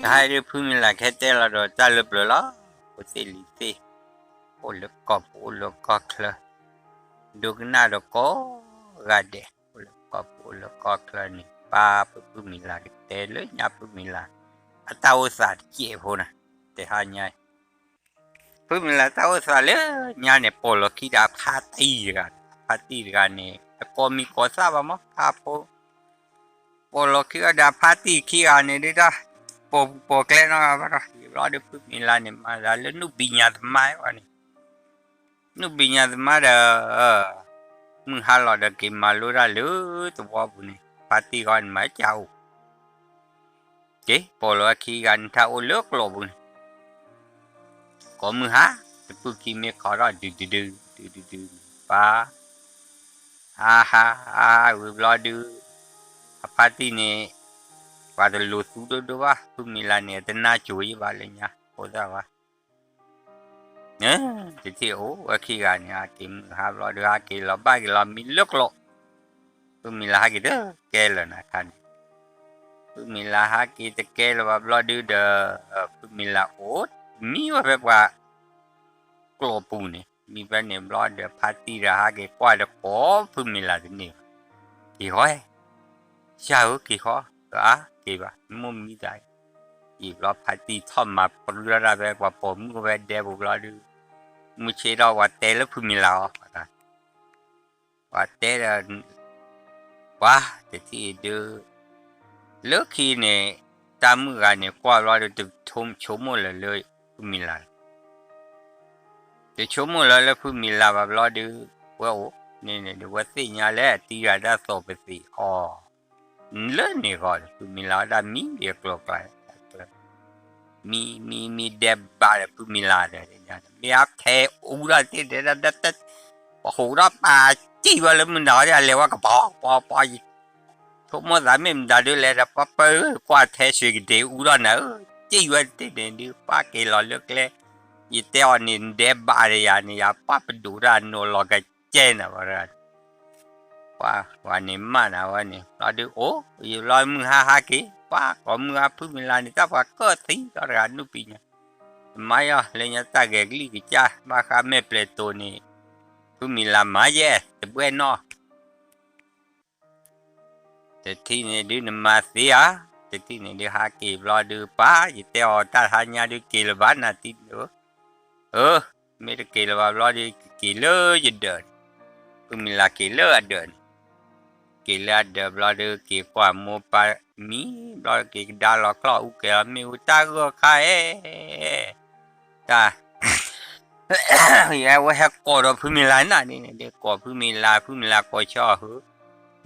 တဟါဒုး ဖုမံၤလၤကဟဲတဲလီၤဒီးတၢ်လၢပျၢၤလီၤ. ဖိသ့ၣ်လံၤသ့ၣ်, အိၣ်လၢကီၢ်ပူၤအိၣ်လၢကီၢ်ချၢ, ဒိကနၣ်ဒီးကိးဂၤဒဲး, အိၣ်လၢကီၢ်ပူၤအိၣ်လၢကီၢ်ချၢန့ၣ် ပၢ်ဖုဖုမံၤလၤကတဲလၢညါ ဖုမံၤလၤအတၢ်အိၣ်သးတစဲးဖိန့ၣ်, တဟါညါ ဖုမံၤလၤတၢ်အိၣ်သးလၢညါန့ၣ် ပိာ်လီၤခံဒီးအဖါတံၢ်တဂၤ, အဖါတံၢ်တဂၤန့ၣ် တကိးမံၤကိးသၣ်ဘၣ်မး ဖါဖိ, ပိာ်လီၤခံဒီးအဖါတံၢ်ခံဂၤန့ၣ်ဒုးတၢ်, ပိာ်ပူၤပိာ်ကျဲနီတဂၤဘၣ်ဒီး ယဘျီဒုး ဖုမံၤလၤန့ၣ် မၤသးလၢနုၢ်ဘံညါသမါဝဲန့ၣ်, နုၢ်ဘံညါသမါဒီး မုၢ်ဟါလီၤဒီးက့ၤမၤလိတၢ်လၢသဝီပူၤန့ၣ် ဖါတံၢ်ဃီန့ၣ် မၤကၢ်အိၣ် က့ၤပိာ်လီၤဝဲခံဂၤန့ၣ် ထၢၣ်အိၣ်လၢကျိာ်ပူၤန့ၣ်, ကိးမုၢ်ဟါ, တပုၢ်ခံမ့ၢ်ခိးထီၣ်ဒုးဒုးဒုး, ဒုးဒုးဒုး, ပၢ်, အါဟါ, အါဟါဝံၤဘျီဒုး, အဖါတံၢ်န့ၣ်, ပှၤတလိၤသူဒိၣ်ဒိၣ်ဘၣ် ဖုမံၤလၤန့ၣ် တနါကိၤယံဘၣ်လၢညါ ဖိသၣ်ဝါ တထံၣ်အိၣ်ဝဲခံဂၤန့ၣ် ဟးက့ၤမုၢ်ဟါဘျီဒုး ဟးက့ၤလီၤဘၣ်က့ၤလီၤမံလၢကျိာ်, ဖုမံၤလၤဟးက့ၤတကဲလၢၤနၤခါန့ၣ်, ဖုမံၤလၤဟးက့ၤတကဲလၢၤဘၣ်ဘျီဒုးဒီး, ဖုမံၤလၤအိၣ်, မံဝဲဖဲပှၤကျိာ်ပူၤန့ၣ်, မံဖဲန့ၣ်ဘျီဒီး ဖါတံၢ်ဒီးဟးက့ၤကွၢ်ဒီးကိးဖုမံၤလၤတန့ၢ်ဘၣ်, က့ၤဃီ, ဆၢဧၢ က့ၤဃီ, အါက့ၤဘၣ် မိၢ်မံသး အံၤဘျီဖါတံၢ်ထီၣ်မၤပြံထီၣ်တၢ်ဖဲပှၤပိာ်မုၣ်အိၣ်ဖဲဒဲပူၤဘျီဒုး, မုၢ်ဆ့ၣ်ထီၣ်ပှၤတဲလၢဖုမံၤလၤအီၤ, ပှၤတဲဒီး, ပှၤတထံၣ်ဒုး, လၢခံန့ၣ်, တၢ်မုၣ်ဂၤန့ၣ်ကွၢ်ဘျီဒုး တဆိကမိၣ်လၢၤလၢဖုမံၤလၤလီၤ, တဆိကမိၣ်လၢၤလၢဖုမံၤလၤဘၣ်ဘျီဒုး, ဝဲအိၣ်န့ၣ်န့ၣ်ဒုး ဝဲသ့ၣ်ညါလၢတံၤဂၤတၢ်သိးပသံးအီၤ လၢန့ၣ်ဂီၢ်ဒီး ဖုမံၤလၤဝဲဒၣ်မံလံအကျိၤကျါ, မံမံမံဒဲးဘးဒီးဖုမံၤလၤဒီး, မ့ၢ်အထဲအူထီၣ်တ့ၢ်ဒီး, ပဟိးထီၣ်ပာ်စံၣ်ဝဲလၢမုၢ်နၤဝဲဒၣ် အလဲၤဝဲကပီၤပီၤပီၤ, ဆိကမိၣ်သးမ့ၢ်မတၤဒုးလဲၤဒီး ပၢ်ပၢ်ဧၢ ကွၢ်ထဲဆွံကဒ့အူထီၣ်နၤဧၢ, စံၣ်ဝဲတ့ၢ်န့ၣ်ဒုး ပၢ်က့ၤလီၤလၢကျဲ, ယတဲအီၤန့ၣ် နဒဲးဘးဒီးယၤန့ၣ် ယပၢ်ပဒိၣ်တၢ်နိးလီၤကကဲနၤဝဲဒၣ် ပှၤဝဲန့ၣ်မးနၤဝဲန့ၣ် ဘျီဒုးအိၣ် ယဘျီမုၢ်ဟါဟးက့ၤ ပှၤကိးမုၢ်ဟါဖုမံၤလၤန့ၣ် တၢ်ပှၤကၢၢ်သံဒီးတဂၤနုၢ်ပံညါ, မၤယီၤလၢညါတၢ်ဂဲၤကလံၢ်ကစၢ် ဘၣ်ဃးမဲာ်ပျဲၤတိၤန့ၣ်, ဖုမံၤလၤမၤယဲၢ်တဘှဲၣ်နီၢ် တထံၣ်န့ၣ်ဒုးနမၤသ့ဧါ, တထံၣ်န့ၣ်ဒုးဟးက့ၤဘျီဒုးပၢ် ယတဲအီၤတၢ်ဟါညါဒုးက့ၤလၢၤဘၣ်နၤတံၤဧၢ, အၢ, မ့ၢ်တက့ၤလၢၤဘၣ်ဘျီဒုး ကက့ၤလၢယဒၢးန့ၣ်, ဖုမံၤလၤက့ၤလၢအဒၢးန့ၣ်, က့ၤလၢအဒၢးဘျီဒုး က့ၤကွၢ်မိၢ်ပၢ်မံဘျီ က့ၤကဒါလီၤချီၣ်အူကဲၤလီၤ မ့ၣ်အူတၢ်ဂၢၢ်ခါဧဲ, တၢ် အဝဲဟဲကိးဒီးဖုမံၤလၤနၤန့ၣ်န့ၣ် ကိးဖုမံၤလၤ ဖုမံၤလၤကိးဆၢအီၤဟၢ,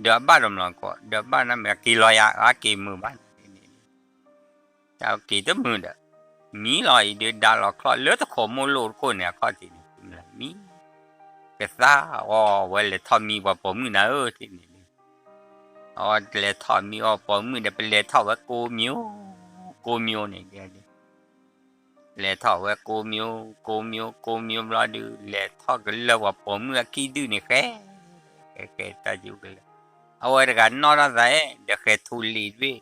ဒီးအဘၣ်ဒီးမလီၤကိး ဒီးဘၣ်နၤမ့ၢ်က့ၤလီၤယၤ အက့ၤမုာ်ဘၣ်န့ၣ်န့ၣ်, တၢ်က့ၤတမုာ်ဒီး, မံလီၤအံၤဒုးဒါလီၤချီၣ်လၢတခိးမိၢ်လိၣ်တခိၣ်န့ၣ် အခီၣ်ထံးန့ၣ် ဖုမံၤလၤမံ, ကသါအီၤဝဲလဲၤထီၣ်မံပှၤပိာ်မုၣ်နၤဧၢ ထံၣ်န့ၣ်ဒုး, အဝဲလဲၤထီၣ်မံအီၤပိာ်မုၣ်ဒီး ပလဲၤထီၣ်ဝဲကိးမံၤ, ကိးမံၤန့ၣ်ဒုး လဲၤထီၣ်ဝဲကိးမံၤ, ကိးမံၤ ကိးမံၤဘျီဒုး လဲၤထီၣ်ကလၢပှၤပိာ်မုၣ်အခံဒုၣ်န့ၣ်ဃဲ, ဃဲဃဲတၢ်ကၠူကလၢာ်, အဝဲတဂၤနီၣ်ထီၣ်သးဒီးဃဲၤထူလံၤတဘ့ၣ်,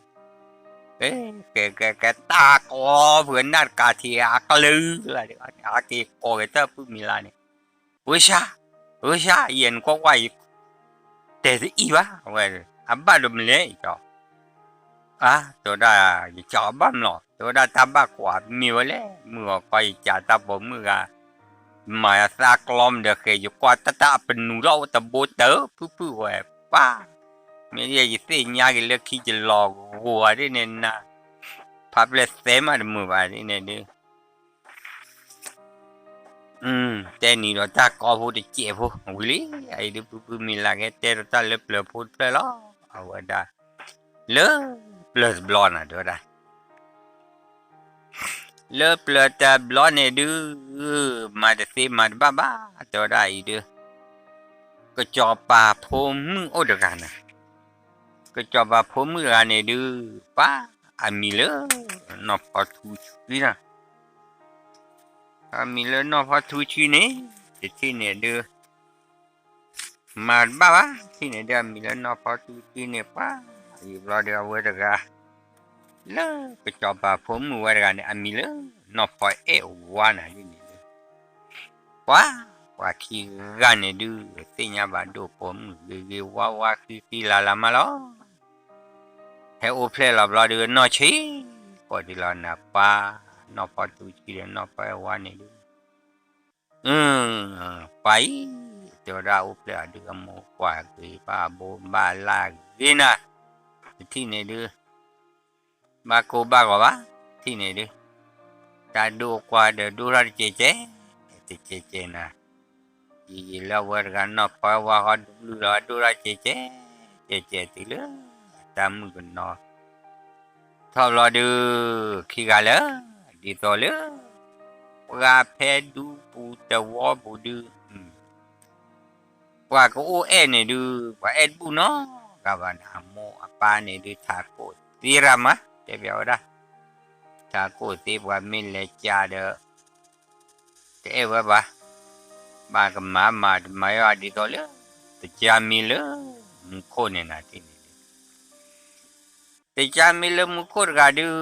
ဃဲဃဲဃဲတၢ်ကီဖုနၢ်တကးထံးအကလုာ်လၢ်ဒီး အက့ၤကိးက့ၤတၢ်ဖုမံၤလၤန့ၣ်, ဝ့ၢ်ဆၣ်, ဝ့ၢ်ဆၣ် ယဲၢ်နကွၢ်ကွၢ်ယ တဲတအံၤဘၣ် အဝဲ, အဘၣ်ဒိးမလဲၣ်ယကီ, အါ တဲဝဲဒၣ် ယကီဘၣ်မလီၤ တဲဝဲဒၣ်တၢ်ဘၣ်ကွၢ်မ့ၢ်ဝဲလဲၣ် မုၢ်ဂီၤခီယကးတၢ်ပိာ်မုၣ်ဂၤ, မၤသးကျီမးဒီးဃဲၤယကွၢ်တၢ်တၢ်အပနူးထီၣ်အိၣ်တဘိတၢၢ် ဖုၣ်ဖုၣ်ဝဲ, ပၢ်, မ့ၢ်ယသ့ၣ်ညါက့ၤလၢခံယလီၤဂိၤဂၤဒ်န့ၣ်နၤ, ဖးပျဲၢ်သဲမးတမုာ်ဘၣ်ဒ်န့ၣ်ဒုး တဲနံၤဒီးတၢ်ကီဖိတစဲးဖိဝံၤလံ, အအံၤဒုးဖုဖုမံၤလၤကဟဲတဲဒီးတၢ်လၢပျၢၤဖိတဖျၢၣ်လီၤ, အဝဲဒၣ်, လၢပျၢၤတဘျီနၤတဲဝဲဒၣ်, လၢပျၢၤတဘျီန့ၣ်ဒုး, မၤတသ့မၤတဘၣ်ဘၣ် တဲဝဲဒၣ်အံၤဒုး, ကစီၤပၤဖိမုၣ်အိၣ်တဂၤနၤ, ကစီၤပၤဖိမုၣ်တဂၤန့ၣ်ဒုး, ပၢ်, အမံၤလၢ, နီၢ်ဖီထူဆှံနၤ အမံၤလၢနီၢ်ဖီထူဆှံန့ၣ်, တထံၣ်န့ၣ်ဒုး, မၤတဘၣ်ဘၣ် ထံၣ်န့ၣ်ဒုး အမံၤလၢနီၢ်ဖီထူဆှံန့ၣ် ပှၤ, အံၤဘျီဒုးအဝဲတဂၤ, လၢကစီၤပၤဖိမုၣ်ဝဲတဂၤန့ၣ် အမံၤလၢ နီၢ်ဖီအဲၣ်ဝါနၤဒ်န့ၣ်ဒုး, ပှၤ ပှၤခံဂၤန့ၣ်ဒုး သ့ၣ်ညါဘၣ်ဒိၣ်ပိာ်မုၣ်ဂ့ၤဂ့ၤဝါဝါဃံဃံလၤလၤမးလီၤ. ဟဲအိၣ်ဖျဲၣ်လီၤဘျီဒုး နီၢ်ဆံးကိာ်ဒံးလီၤနၤပၢ်, နီၢ်ဖီသူဆံးဒီးနီၢ်ဖီအဲၣ်ဝါန့ၣ်ဒုး ပှၤအံၤ တဲဝဲဒၣ်အိၣ်ဖျဲၣ်အီၤဒုး အမိၢ်ကွၢ်ဂ့ၤဘၣ်အဘိဘၣ်လၢဂ့ၤနၤ, တထံၣ်န့ၣ်ဒုး ဘၣ်ကိၢ်ဘၣ်ဂီၤဘၣ်, ထံၣ်န့ၣ်ဒုး တၢ်ဒိၣ်ကွၢ်ဒီးဒိၣ်ထီၣ်တကဲကဲ, တကဲကဲနၤ, ယံာ်ယံာ်လၢအဝဲတဂၤနီၢ်ဖီအဲၣ်ဝါဃီဒုးဘျုးလီၤဒိၣ်ထီၣ်ကဲကဲ, ကဲကဲတုၤလၢ အတၢ်မုၣ်ကနီၤ ထီၣ်ဘျီဒုး ခံဂၤလၢ ဒ်သိးလၢ ပှၤဖဲဒူပူၤတဝီပူၤဒုး ပှၤကအိၣ်အဲၣ်န့ၣ်ဒုး ပှၤအဲၣ်တဘူၣ်နီတဂၤဘၣ်န့ၣ် အမိၢ်အပၢ်န့ၣ်ဒုး ထးခိၣ်သ့ရၣ်မး တဲပျးဝဲဒၣ်, ထးခိၣ်သ့ပှၤမ့ၢ်လဲၤကၢ်ဒီး တအဲၣ်ဝဲဘၣ်, ဘၣ်ကမၤမၤတမၤယီၤဒ်သိးလၢ တကၢ်မ့ၢ်လၢ မူခိၣ်န့ၣ်နၤဒ်န့ၣ်ဒုး တကၢ်မ့ၢ်လၢမူခိၣ်တဂၤဒုး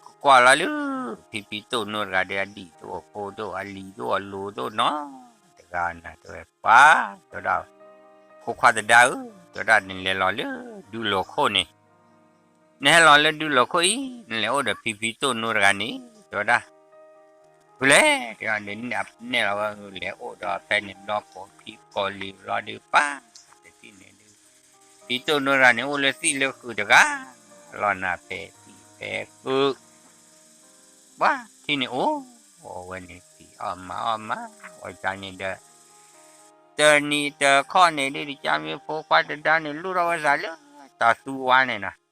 ကကွၢ်လီၤလၢ ဖံဖံတိၢ်နိတဂၤဒီး အဒံၣ်ဒိၣ်အဖိဒိၣ်အလံၤဒိၣ်အလိၤဒိၣ်နီတဂၤနၤ တဲဝဲပၢ် တဲဝဲဒၣ်, ဖိခွါသဒါဧၢ, တဲဝဲဒၣ်နလဲၤလီၤလၢဒူလိာ်ခိၣ်န့ၣ်, နဟဲလီၤလၢဒူလိာ်ခိၣ်အံၤ နလဲၤအိၣ်ဒီးဖံဖံတိၢ်နိတဂၤန့ၣ် တဲဝဲဒၣ် ဖုလဲၣ် တဲဝဲန့ၣ် နဲၣ်လီၤဝဲ လဲၤအိၣ်ဒီးဖဲန့ၣ်ဘျီကိးဖံကိးလံၤဘျီဒုးပၢ် တထံၣ်န့ၣ်ဒုး ဖံတိၢ်နိတဂၤန့ၣ် အိၣ်လၢသံၣ်လၢဃုာ်တဂၤလီၤနၤ ဖဲသံၣ်ဖဲဃုာ် ပှၤထံၣ်န့ၣ်အိၣ် အဝဲန့ၣ်ဖံးအီၣ်မၤအီၣ်မး ဝဲကန့ၣ်ဒီး တနံၤတခီန့ၣ်ဒုး တကၢ်မ့ၢ်ဖိခွါသဒါန့ၣ် လိၣ်ထီၣ်ဝဲသးလၢတၢ်သူဝါန့ၣ်နီၤ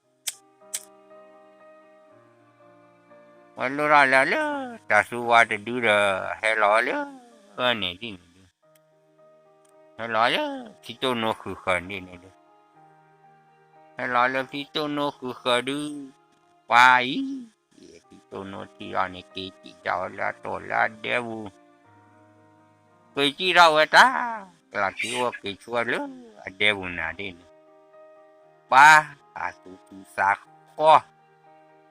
ဝဲလိၣ်ထီၣ်လၢလၢတၢ်သူဝါတဒုဒီး ဟဲလီၤဝဲလၢ န့ၣ်ဒ်န့ၣ်ဒုး ဟဲလီၤလၢဖံတိၢ်နိဃုာ်ဃၢၤန့ၣ်န့ၣ်ဒုး ဟဲလီၤလၢဖံတိၢ်နိဃုာ်ဃၢၤဒုး ပှၤအံၤ ဖံတိၢ်နိထံအီၤန့ၣ် က့ၤစံၣ်ထီၣ်ဝဲလၢအတိၢ်လၢအဒဲပူၤ က့ၤစံၣ်ထီၣ်ဝဲတၢ် ကလၤက့ၤအိၣ်က့ၤဆိးဝဲလၢအဒဲပူၤနၤဒ်န့ၣ် ပှၤ အသူသူသးဃီ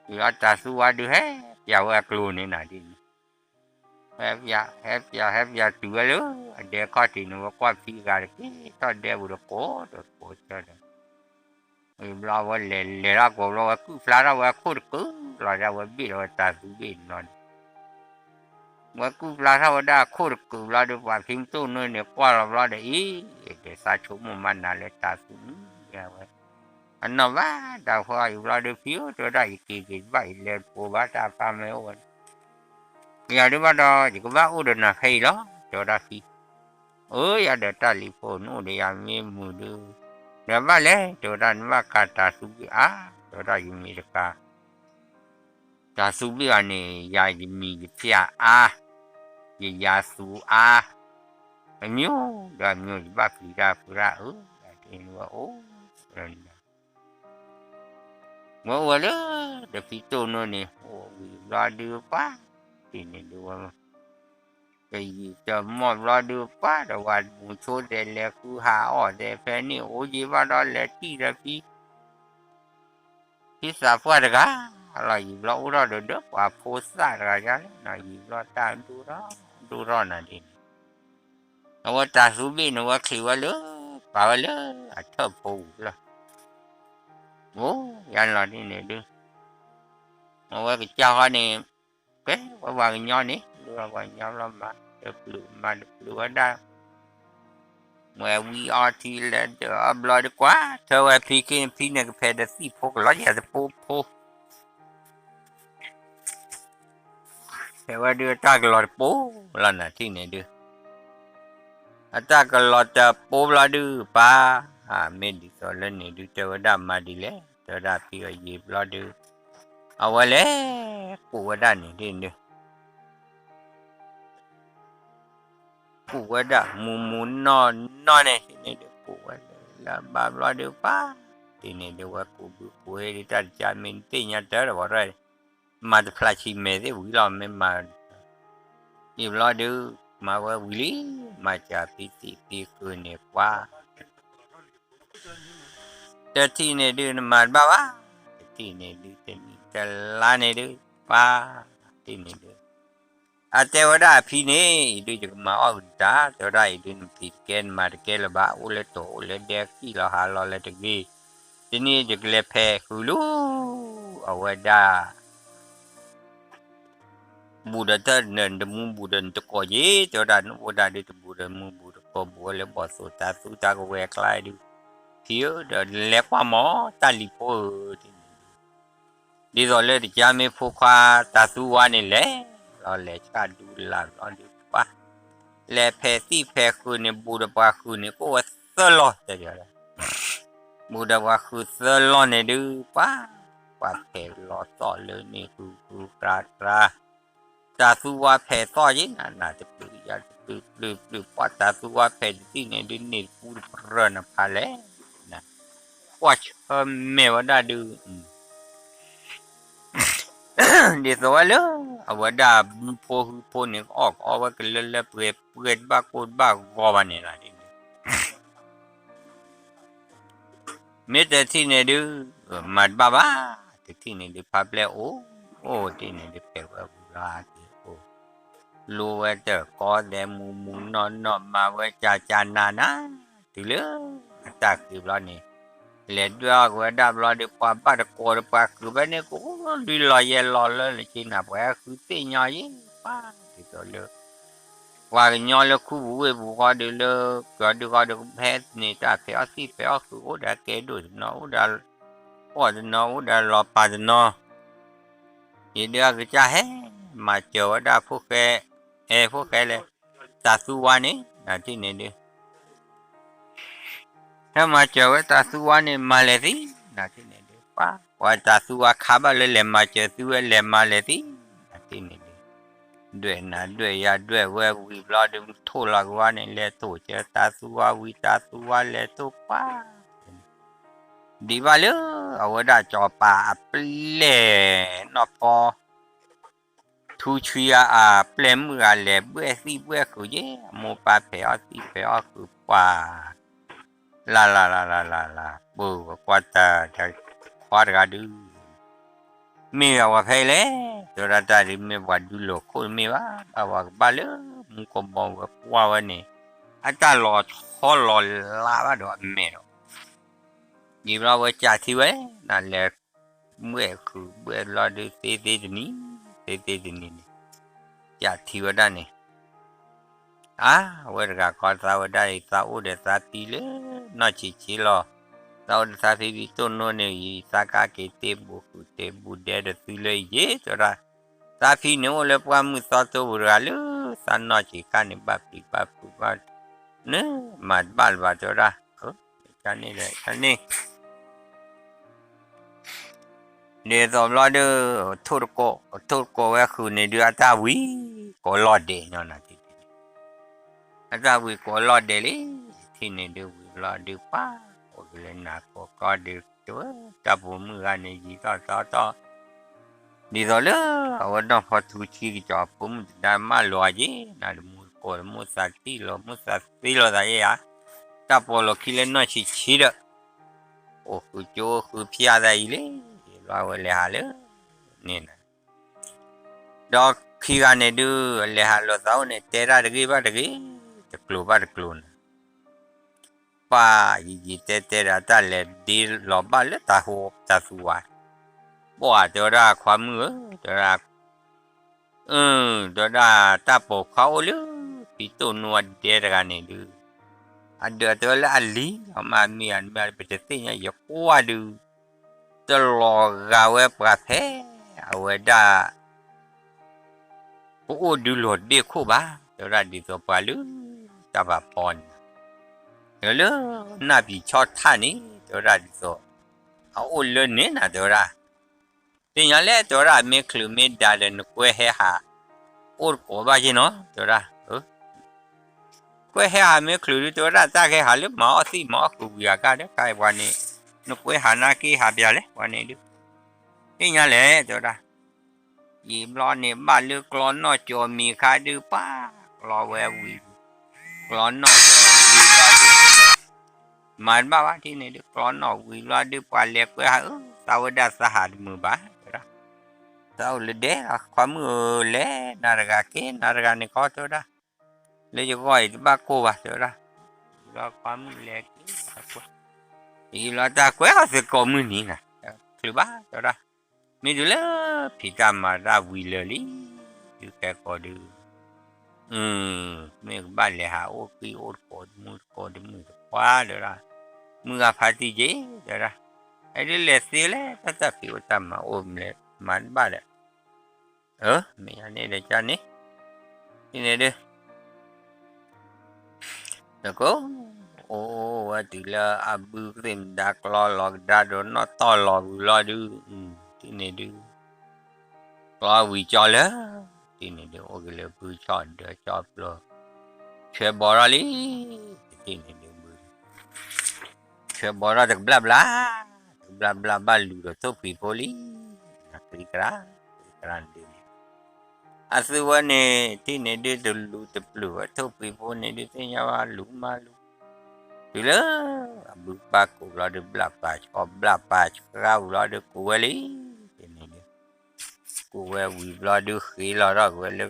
တုၤအတၢ်သူဝါဒုးဟဲပၠးဝဲအကျိၤန့ၣ်နၤဒ်န့ၣ် ဟဲပၠး ဟဲပၠး ဟဲပၠးတုၤဝဲလၢအဒဲခီၣ်ထံးန့ၣ် ဝဲကွၢ်ဖံဂၤတက့ၤထီၣ်ဒဲပူၤဒီးကိးဒီးကိးဆၢဒီး ဝံၤဘျီဝဲလဲၤလဲၤထီၣ်ကိးဘျီ ဝဲကုၢ်ဖျါထီၣ်ဝဲအခိၣ်တကုာ်လီၤဒၣ် ဝဲဘ့ၣ်ဒီးဝဲတၢ်သူဘ့ၣ်န့ၣ်လီၤန့ၣ် ဝဲကုၢ်ဖျါထီၣ်ဝဲဒၣ်အခိၣ်တကုာ်ဘျီဒီး ပှၤဖံတိၢ်နိန့ၣ် ကွၢ်လီၤဘျီဒီး အံၤ ဒီးသးဆိကမိၣ်မၤနၤလၢတၢ်သူန့ၣ်ဝဲ အနီၢ်ဘၣ်တၢ်ဃီအံၤဘျီဒီး ဖံဧၢ တဲဝဲဒၣ် ယက့ၤက့ၤတဘၣ် ယလဲၤတပိၤဘၣ် တၢ်ပၢ်မ့ၢ်အိၣ်ဝဲ ယၤဒုးဘၣ်ဒီး ယကဘၣ်အိၣ်ဒီးနၤဖဲအံၤလီၤ တဲဝဲဒၣ်ဖံ အၢ ယၤဒီးတၢ်လံၤဖိနအိၣ်ဒီးယၤ မ့ၢ်မုာ်ဒုး ဒီးဘၣ်လဲၣ် တဲဝဲဒၣ် နဘၣ်ကးတၢ်သူဘ့ၣ်အါ တဲဝဲဒၣ် ယမံၤတကး တၢ်သူဘ့ၣ်အီၤန့ၣ် ယၤယမံၤယဖၠၣ်အါ ယယၤသူအါ အမျိုးဒီးအမျိုး ယဘၣ်ပျံၤတၢ်ဖုရၣ်အၢ ဒ်န့ၣ်ဝဲအိၣ် ဝဲအိၣ်ဝဲလၢ ဒီးဖံတိၢ်နိန့ၣ် အိၣ်ဝံၤဘျီဒုးပှၤ ဒ်န့ၣ်ဒုးဝဲ တယံာ်တမီၢ်ဘျီဒုးပှၤ ဒီးဝၤမူဆိတဲလဲၤဃုဟးအီၣ်သဲးဖဲန့ၣ် အိၣ်ယံၤဘၣ်ဒီးလဲၤတံၢ်ဒီးဖံ ဖံသးပှၢ်တဂၤ လီၤယံၤဘျီအိၣ်ထီၣ်ဒီးဒီးပှၤဖိသၣ်တဂၤယါလဲၣ်နီၤ ယံၤဘျီတၢ်ဒိၣ်ထီၣ် ဒိၣ်ထီၣ်နၤဒ်န့ၣ် အဝဲတၢ်သူဘ့ၣ်န့ၣ် ဝဲချံးဝဲလၢ ပာ်ဝဲလၢအထၢၣ်ဖိပူၤလီၤ အိၣ်ယါလီၤဒ်န့ၣ်ဒုး အဝဲကစၢ်ဃီန့ၣ် ကဲဝဲပှၤကညီန့ၣ် ဒ်ပှၤကညီဘျီမၤတပျုာ်မၤတပျုာ်ဝဲဒၣ် ဝဲဝံအီထံလဲၤဒၢးအီဘျီဒုးကွၢ် ထၢဝဲဖံခ့ဖံန့ၣ် ကဖဲးဒီးသံၣ်ဖိကလီၤယၤတပိၤဖိ ဖဲဝဲဒုးအတၢ်ကလီၤတပိၤလီၤနၤထံၣ်န့ၣ်ဒုး အတၢ်ကလီၤတပိၤဘျီဒုးပၢ် မ့ၢ်ဒ်သိးလၢန့ၣ်ဒုး တဲဝဲဒၣ်မၤဒ်လဲၣ် တဲဝဲဒၣ်ဖံအီၤယံာ်ဘျီဒုး အဝဲလဲၤ ကူးဝဲဒၣ်န့ၣ်ဒ်န့ၣ်ဒုး ကူးဝဲဒၣ်မူမူနီၢ်နီၢ်န့ၣ် န့ၣ်ဒုးကူးဝဲလၢဘၣ်ဘျီဒုးပၢ် ဒ်န့ၣ်ဒုးဝဲကူးဘုကူးဟ့ဒုး တၢ်တကးမ့ၢ်တသ့ၣ်ညါတၢ်ဒီးဝဲ မၤတဖျါဆံးမဲာ်သ့ၣ်ဝံၤလီၤ မ့ၢ်မၤ ယံာ်ဘျီဒုး မၤဝဲဝံၤလံ မၤစၢ်ဖံသံးဖံဃုာ်န့ၣ်ကွၢ် တထံၣ်န့ၣ်ဒုးနမၤတဘၣ်ဘၣ်, တ ထံၣ်န့ၣ်ဒုး တနံၣ်တလါန့ၣ်ဒုး ပၢ် ထံၣ်န့ၣ်ဒုး အတဲဝဲဒၣ်အဖံန့ၣ် အံၤဒုးယကမၤအီၣ်ဂံၢ်တၢ် တဲဝဲဒၣ်အံၤဒုး နဖံးတကဲ နမၤတကဲလၢၤဘၣ် အိၣ်လၢတိၤအိၣ်လၢဒဲ ကံၣ်လီၤဟးလီၤလၢတဂ့ၤ, တနံၣ်ယကလဲၤဖဲးဃုာ်လီၤ အဝဲဒၣ် ဘူးဒီးတၢ်နတမူဘူးဒီးနတကိးက့ၤ တဲဝဲဒၣ် နအိၣ်ဒၣ်ဒုးတဘူးဒီးမူဘူးတကိးဘူးဝဲလၢဘီၣ်သိၣ်တၤသူတၤကဝဲၤအကျါဒုး, ဖံဧၢ ဒီးလဲၤကွၢ်မး တၢ်လံၤဖိဧၢ ဒ်သိးလၢတကါမ့ၢ်ဖိခွါတၤသူဝါန့ၣ်လဲၤ လီၤလဲၤဆၣ်ဒူလၢ်ဘျီဒုးပၢ်, လဲၤဖဲးသံၣ်ဖဲးဃုာ်န့ၣ် ဘူးဒီးပှၤဃုာ်န့ၣ် ကအိၣ်ဝဲသၢလီၢ် တဲဒၣ် ဘူးဒီးပှၤဃုာ်သၢလီၢ်န့ၣ်ဒုးပၢ်, ပှၤဖဲးလီၤသီၣ်လၢန့ၣ် ဃုဃုကြၤကြၤ, တၤသူဝါဖဲးသီၣ်ယ့ၣ်နၤ နၤတပျုာ်ယၤတပျုာ် ပျုာ်ပျုာ်ပှၢ် တၤသူဝါဖဲးတသံၣ်န့ၣ်ဒုး န့ၢ်တပူတပြၢၢ်နဖးလဲၣ်, ကွၢ်ဆၢမဲာ်ဝဲဒၣ်ဒုး ဒ်သိးဝဲလၢ အဝဲဒၣ်ဘုဖိဟုဖိန့ၣ် ကအီၣ်ကအီဝဲကလၢလၢပှဲၤပှဲၤ တဘၣ်ကိၢ်တဘၣ်ဂီၤဘၣ်န့ၣ်လီၤ. မ့ၢ်တထံၣ်န့ၣ်ဒုး မၤတဘၣ်ဘၣ်, တထံၣ်န့ၣ်ဒုး ဖးပျဲၢ်အိၣ်, အိၣ်တထံၣ်န့ၣ်ဒုး ဖဲးဝဲဝံၤလီၤက့ၤအိၣ်, လိဝဲတၢ်ကီသဲးမူမူနီၢ်နီၢ် မၤဝဲကၢ်ကၢ်နးနး, တုၤလၢအတၢ်ဃ့ဘျီန့ၣ် လဲၤဒွဲၣ်အီၣ်က့ၤဝဲဒၣ်ဘျီဒီး ပှၤဘၣ်တကိးဒီးပှၤဃုာ်ဖဲန့ၣ် ကအိၣ်ဒုးလီၤယဲၢ်လီၤလၢလၢက့နၤ ပှၤဟဲဃုသ့ၣ်ညါယ့ၣ်ပၢ် ဒ်သိးလၢ ပှၤကညီလၢခူပူၤဝ့ၢ်ပူၤဃီဒီးလၢ ကီဒုဃီဒီး ဟဲန့ၣ်တၢ်ဖဲးအီၣ်သံၣ်ဖဲးအီၣ်ဃုာ် အိၣ်ဒီးကဲဒိၣ်တနီၤ အိၣ်ဒီး ပီၣ်တနီၤ အိၣ်ဒီးလီၤပာ်တနီၤ, ယဒုးအကစၢ်ဟဲ မၤစၢၤဝဲဒၣ်ဖိၣ်ဃဲ, အဲ ဖိၣ်ဃဲလဲၣ်, တၤသူဝါန့ၣ် နၤထံၣ်န့ၣ်ဒုး ဟဲမၤစၢၤဝဲတၤသူဝါန့ၣ် မၤလဲၤသံ, နၤထံၣ်န့ၣ်ဒုး ပှၤ ပှၤတၤသူဝါခါဘၣ်လၢလဲၤမၤစၢၤသုဝဲ လဲၤမၤလဲၤသံ, နၤထံၣ်န့ၣ်ဒုး ဒွဲၣ်နၤဒွဲၣ်ယၤဒွဲၣ်ဝဲဝံၤဘျီဒီး မုၢ်ထိၣ်လီၤက့ၤဝဲန့ၣ် လဲၤထိၣ်စၢၤတၤသူဝါဝံၤ တၤသူဝါလဲၤထိၣ်ပှၢ် ဒံးဘၣ်လၢ အဝဲဒၣ်စီၤပၤအပျဲၢ်နီၢ်ဖီ ထူဆှံအပျဲၢ်မုၣ်ဂၤလဲၤဘှဲၣ်သံၣ်ဘှဲၣ်ဃုာ်ယ့ၣ် အမိၢ်ပၢ်ဖဲးအီၣ်သံၣ်ဖဲးအီၣ်ဃုာ်ပှၢ်, လၢ်လၢ်လၢ်လၢ်လၢ်လၢ် ပၢၤဝဲကွၢ်တၢ်တခွါတဂၤဒုး မ့ၢ်ဂ့ၤဝဲဖဲအံၤလဲၣ်, တဲဝဲဒၣ်တၢ်ဒုးမ့ၢ်ပှၤဒုးလိာ်ခိၣ်တမ့ၢ်ဘၣ်, ဘၣ်ပှၤကဘၣ်လၢမူကဘီဝဲကွၢ်ဝဲန့ၣ် အတၢ်လီၤဆီလီၤလးဘၣ်ဒီးအမဲာ်ဒီး ဒ်ဘျီဝဲကၢ်ထံဝဲ နလဲၤဘှဲၣ်ဃုာ်ဘှဲၣ်ဘျီဒုး သ့သ့တနံၤ, သ့သ့တနံၤန့ၣ် ကၢ်ထံဝဲဒၣ်န့ၣ် အါ အဝဲတဂၤခီသးဝဲဒၣ်အံၤ သးအိၣ်ဒီးသးဖံလၢ နီၢ်ဆံးဆံးလီၤ, သးအိၣ်ဒီးသးဖံဖံတိၢ်နိန့ၣ်အံၤ သးကါက့ၤတ့ဘူးဃုာ်တ့ဘူးဒဲဒီးသုလၢအံၤယ့ၣ် တဲဝဲဒၣ်, သးဖံန့ၣ်အိၣ်လၢပှၢ်မုၢ်သီတိပူၤတဂၤလၢ သးနီၢ်ဆံးခါန့ၣ် ဘၣ်ပျံၤဘၣ်ဖုးဘၣ် န့ၣ်မၤတဘၣ်လၢၤဘၣ် တဲဝဲဒၣ်, န့ၣ် ဒ်သိးဘျီဒုး ထိၣ်တကိး ထိၣ်တကိးဝဲဃုာ်န့ၣ်ဒုး အတၢ်ဝံၤကိးလီၢ်ဒဲးနီၤ, အတၢ်ဝံၤကိးလီၢ်ဒဲးလံ, ထံၣ်န့ၣ်ဒုးဝံၤဘျီဒုးပၢ် အိၣ်က့ၤလၢနၤကိးကီၢ်ဒုး တဲဝဲ တၢ်ပိာ်မုၣ်ဂၤန့ၣ် ယံာ်ထီၣ်သီထီၣ် ဒ်သိးလၢ အဝဲနီၢ်ဖီထူဆှံကစီၤအဖိမုၣ်တဒါမၢလီၤက့ၤ နၤတမူတကိးတမူသးတံၢ်လီၤ မူသးသ့လီၤသးယဲၢ်ဧါ, တၢ်ပိာ်လီၤခံလၢနီၢ်ဆံးဆံးဒီး အိၣ်ဃုာ်ကၠိအိၣ်ဃုာ်ဖၠၣ်သးအံၤလံ, ဘျီဝဲလဲၤဟးလၢ န့ၣ်နၤ ဒီးခံဂၤန့ၣ်ဒုး လဲၤဟးလိာ်သးအိၣ်န့ၣ် တဲတၢ်တဂ့ၢ်ဘၣ်တဂ့ၢ်, တကျိၤဘၣ်တကျိၤန့ၣ် ပၢ်ယံာ်ယံာ်တဲတဲဒီး တၢ်လဲၤဒ့လီၤဘၣ်လၢတၤဟိတၤသူဝါ, ပှၢ်တဲဝဲဒၣ်ခွါမုၣ်ဧၢ, တဲဝဲဒၣ် အၢ တဲဝဲဒၣ်တၢ်ပိာ်ခွါအိၣ်လၢ ဖံတိၢ်နိအဒဲတဂၤန့ၣ်ဒုး, အဒၢးတဲဝဲလၢအလံၤလီၤမး မ့ၢ်အမ့ၢ်ပတသ့ၣ်ညါ ယကွၢ်ဒုး တလီၤဂာ်ဝဲပှၤဖဲ အဝဲဒၣ် ပအိၣ်ဒုးလီၤတဘ့ၣ်ခိၣ်ဘၣ်, တဲဝဲဒၣ်ဒ်သိးပှၤလၢ တၢ်ဘၣ်ဖီန့ၣ်, လၢ နၢ်ပံၤဆီထၣ်န့ၣ် တဲဝဲဒၣ်ဒ်သိး အအိၣ်လၢန့ၣ်နၤ တဲဝဲဒၣ်, သ့ၣ်ညါလဲၣ် တဲဝဲဒၣ် မ့ၢ်ချုးမ့ၢ်ဒါဒီး နကွဲဟဲဟး အိၣ်တကိးဘၣ်က့ၤနီၤ တဲဝဲဒၣ် ကွဲဟဲဟးမ့ၢ်ချုးဒုး တဲဝဲဒၣ် တၢ်ကဟဲဟးလၢမၤအီၣ်သံၣ်မၤအီၣ်ဃုာ်ဝံၤအကါဒီး ကါအံၤပှၤန့ၣ် နကွဲဟးနာ်က့ဟးပၠးလဲၣ် ပှၤန့ၣ်ဒုး, သ့ၣ်ညါလဲၣ် တဲဝဲဒၣ်, ယံာ်ဘျီန့ၣ် ဘၣ်လၢကျီနီၢ်ကၠီမံၤခါဒုး ပှၤကျီဝဲဝံၤ, ကျီနီၢ်ဝံၤဘျီဒုး မၤတဘၣ်ဘၣ်ထံၣ်န့ၣ်ဒုး ကျီနီၢ်ဝံၤဘျီဒုး ပှၤလဲၤကွဲဟးအၢ သးဝဲဒၣ်သးဟးတမုာ်ဘၣ် တဲဝဲဒၣ်. သးအိၣ်လၢဒဲလီၤ ခွါမုၣ်ဧၢ လဲၤနၤတဂၤက့ၤ နၤတဂၤန့ၣ်ကီ တဲဝဲဒၣ်. လၢယဂီၢ်အံၤတဘၣ်ကိၢ်ဘၣ် တဲဝဲဒၣ်. လီၤခွါမုၣ်လဲၤက့ၤ အံၤလီၤတၢ်ကွဲးအီၤသကိးမုၢ်နံၤနၤ ချုးဘၣ် တဲဝဲဒၣ်. မ့ၢ်တုၤလၢဖံးတၢ်မၤတၢ်ဝံၤလၢာ်လံ တုၤခဲကီးဒုး မ့ၢ်ကဘၣ်လဲၤဟးအိၣ်ကံၢ်အိၣ်တကိးတမုၢ်တကိးတမုၢ်တခွါ တဲဝဲဒၣ်. မုၢ်ဂၤဖါတံၢ်က့ၤ တဲဝဲဒၣ်. အဲဒုးလဲၤသ့လဲၣ် တၢ်တၢ်ဖံးအိၣ်တၢ်မၤအိၣ်မး မၤတဘၣ်ဒီး အၢ မ့ၢ်ယၤန့ၣ်ဒီးကန့ၣ် ဒ်န့ၣ်ဒုး နကိး အိၣ်ဝဲတုၤလၢအဘုကသ့ၣ်မဒါကျီလီၤကဒါဒီးနီၢ်တီၢ်လီၤဝံၤလီၤဒုး ဒ်န့ၣ်ဒုး ကျီဝံၤကၠီလၢ ဒ်န့ၣ်ဒုး အိၣ်က့ၤလၢဘုဆီၣ်ဒၢဆီၣ်ပျီ ဆၢဘီထီၣ်လံ ဒ်န့ၣ်ဒုး ဘု ဆၢဘီထီၣ်တကဘျၣ်ဘျၣ် တကဘျၣ်ဘျၣ်ဘၣ်လူၤဒီးထိၣ်ဖှံးဖိလံ နကရံကရၢ် ကရံကရၢ်ဒ်န့ၣ် အသုဝဲန့ၣ် ဒ်န့ၣ်ဒုး တလူၤတပျုာ်ဝဲ ထိၣ်ဖှံးဖိန့ၣ်ဒုး သ့ၣ်ညါဘၣ်လူၤမးလူၤ တုၤလၢ အဘုကဘၣ်ကူးဘျီဒုး ဘျၣ်ပာ်ဆှီဘျၣ်ပာ်ဆှီဝံၤလီၤဒုး ကူးဝဲလံ ဒ်န့ၣ်ဒုး ကူးဝဲဝံၤဘျီဒုး ဃ့လီၤထီၣ်က့ၤဝဲလၢ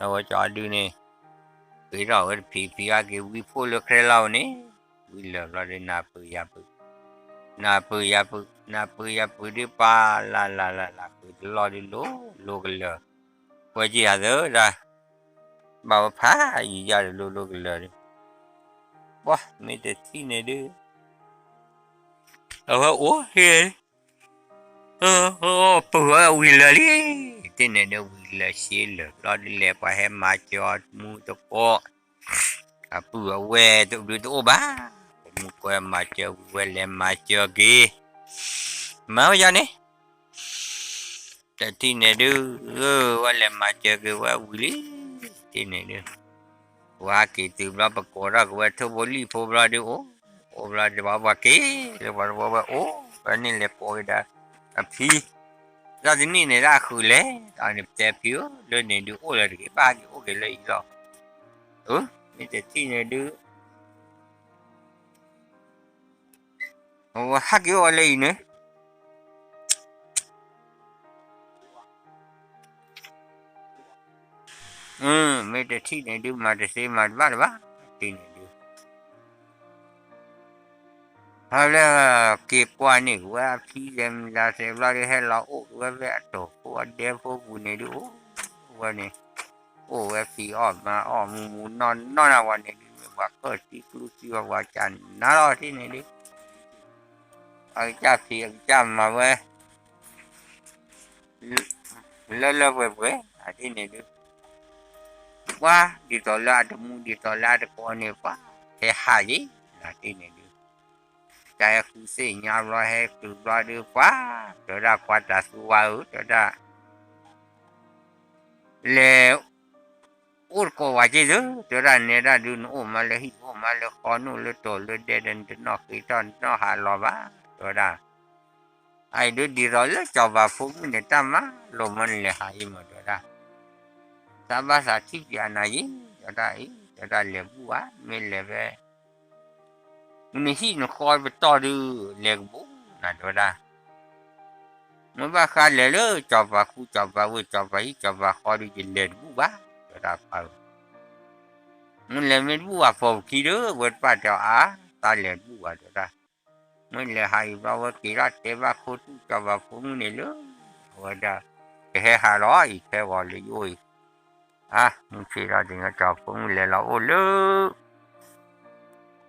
အဝဲကၠီဒုးန့ၣ် ဃ့ထီၣ်ဝဲတဖံးဖံးအါက့ၤ ဝံဖိလၢခဲလၢာ်န့ၣ် ဝံလၢာ်ဘျီဒုး နၢ်ပၢၢ်ယၤပၢၢ် နၢ်ပၢၢ်ယၤပၢၢ် နၢ်ပၢၢ်ယၤပၢၢ်ဒုး ပှၤလၢ်လၢ်လၢ်လၢ် ဃ့တလီၢ်ဒုး လိၤလိၤကလၢာ် ကွဲးက့ၤယၤသၢဒၣ် ဘၣ်ဝဲဖးယံာ်ယၤဒီး လိၤလိၤကလၢာ်ဒုး ပှၤမ့ၢ်တထံၣ်န့ၣ်ဒုး အဝဲအိၣ်ဟ့ၣ် ပဝဲဝံၤလၢာ်လံ ဒ်န့ၣ်ဒုး ဝံၤလၢာ်ဆ့လၢာ်ဘျီဒုး လဲၤပှၤဟဲမၤစၢၤအီၤတမူတကိး အပုၢ်အဝဲၢ်တဘျုးတအိၣ်ဘၣ် ပမူကွဲမၤစၢၤဝံၤဝဲလဲၤမၤစၢၤက့ၤ မၤဝဲယၤန့ၣ် တထံၣ်န့ၣ်ဒုး ဝဲလဲၤမၤစၢၤက့ၤဝဲဝံၤလံ ဒ်န့ၣ်ဒုး ဝဲဟဲက့ၤတုၤဘျီ ပကိးထီၣ်က့ၤဝဲထိၣ်ဖိလံၣ်ဖိဘျီဒုး အိၣ် အိၣ်ဘျီဒုး ပှၤပှၤက့ၤလၢပှၤတဝီဝဲအိၣ် ဝဲန့ၣ်လဲၤကိးက့ၤဒီး အဖံ တၢ်တနံၣ်န့ၣ်ဒၣ်အဃုာ်လဲၣ် တၢ်န့ၣ်ပတဲဖံဧၢ လၢန့ၣ်ဒုးအိၣ်လၢၤတဂ့ၤ ဘၣ်ဟဲက့ၤအိၣ်က့ၤလၢအံၤလီၤ မ့ၢ်တထံၣ်န့ၣ်ဒုး အဝဲဟဲက့ၤအိၣ်ဝဲလၢအံၤန့ၣ် မ့ၢ်တထံၣ်န့ၣ်ဒုး မၤတသ့မၤတဘၣ်လၢၤဘၣ် ထံၣ်န့ၣ်ဒုး ဟဲလၢ က့ၤကွၢ်န့ၢ်က့ၤဝဲအဖံလဲၤမုၢ်လၢ်သဲးဘျီဒုး ဟဲလီၤအိၣ်က့ၤဝဲဖဲအတီၢ်ဖိအဒဲဖိပူၤန့ၣ်ဒုး အိၣ်ဝဲန့ၣ် အိၣ်ဝဲဖံးအီၣ်မၤအီၣ်မူမူနီၢ်နီၢ်န့ၣ်ဝဲန့ၣ်ဒုး မ့ၢ်ပှၤကၢၢ်သံကျူသံဝဲပှၤကနၢ်လီၤထံၣ်န့ၣ်ဒုး အကစၢ်ဖံးအကစၢ်မၤဝဲ လၢလၢပှဲၤပှဲၤ အထံၣ်န့ၣ်ဒုး ပှၤဒ်သိးလၢအတမူဒ်သိးလၢအတကိးန့ၣ် ပှၤဟဲဟးယံၤ အထံၣ်န့ၣ်ဒုး တၢ်ဟဲဃုသ့ၣ်ညါဘျီဟဲတုၤဘျီဒုး ပှၤ တဲဝဲဒၣ်ပှၤတၢ်သူဝါဧၢ တဲဝဲဒၣ် လဲၤ အိၣ်တကိးဝဲက့ၤသု တဲဝဲဒၣ် နဲဒၣ်ဒုး နအိၣ်မးလၢဟံၣ် အိၣ်မးလၢဃီ နအိၣ်လၢတီၢ်လၢဒဲဒီး နတနီၣ်ဃ့ထီၣ်တနီၣ်ဟးလီၤဘၣ် တဲဝဲဒၣ် အအံၤဒုးဒ်သိးလၢစီၤပၤဖိမုၣ်န့ၣ် တၢ်မၤလိာ်မၢနလဲၤဟးအံၤမး တဲဝဲဒၣ် သးဘၣ်သးထံၣ်က့ၤအနၤယံၤ တဲဝဲဒၣ်အံၤ တဲဝဲဒၣ်လဲၤဘူၣ်ဘၣ် မ့ၢ်လဲၤဖဲ နဟံၣ်နဃီပတီၢ်ဒုး လဲၤကဘူၣ်နၤ တဲဝဲဒၣ် မ့ၢ်ဘၣ်ဃးလဲၤလၢစီၤပၤခူ စီၤပၤဝ့ၢ် စီၤပၤဟံၣ်စီၤပၤဃီဒုး ယလဲၤတဘူၣ်ဘၣ် တဲဝဲဒၣ်ဖးဧၢ မ့ၢ်လဲၤမ့ၢ်တဘူၣ်ဘၣ် ပိာ်ပခံဒုး ဝဲတပာ်တဲအီၤအါ သးလဲၤတဘူၣ်ဘၣ် တဲဝဲဒၣ် မ့ၢ်လဲၤဟးအံၤဘျီဝဲက့ၤထီၣ်တဲဘၣ်ခိၣ်သူၣ် စီၤပၤဖိမုၣ်န့ၣ်လၢ အဝဲဒၣ် ကဟဲဟးလီၤအံၤ ဖဲဂီၤလၢယအိၣ်အံၤ အါ မုၢ်ဆ့ၣ်ထီၣ်ဒ်န့ၣ် စီၤပၤဖိမုၣ်လဲၤလီၤအိၣ်လၢ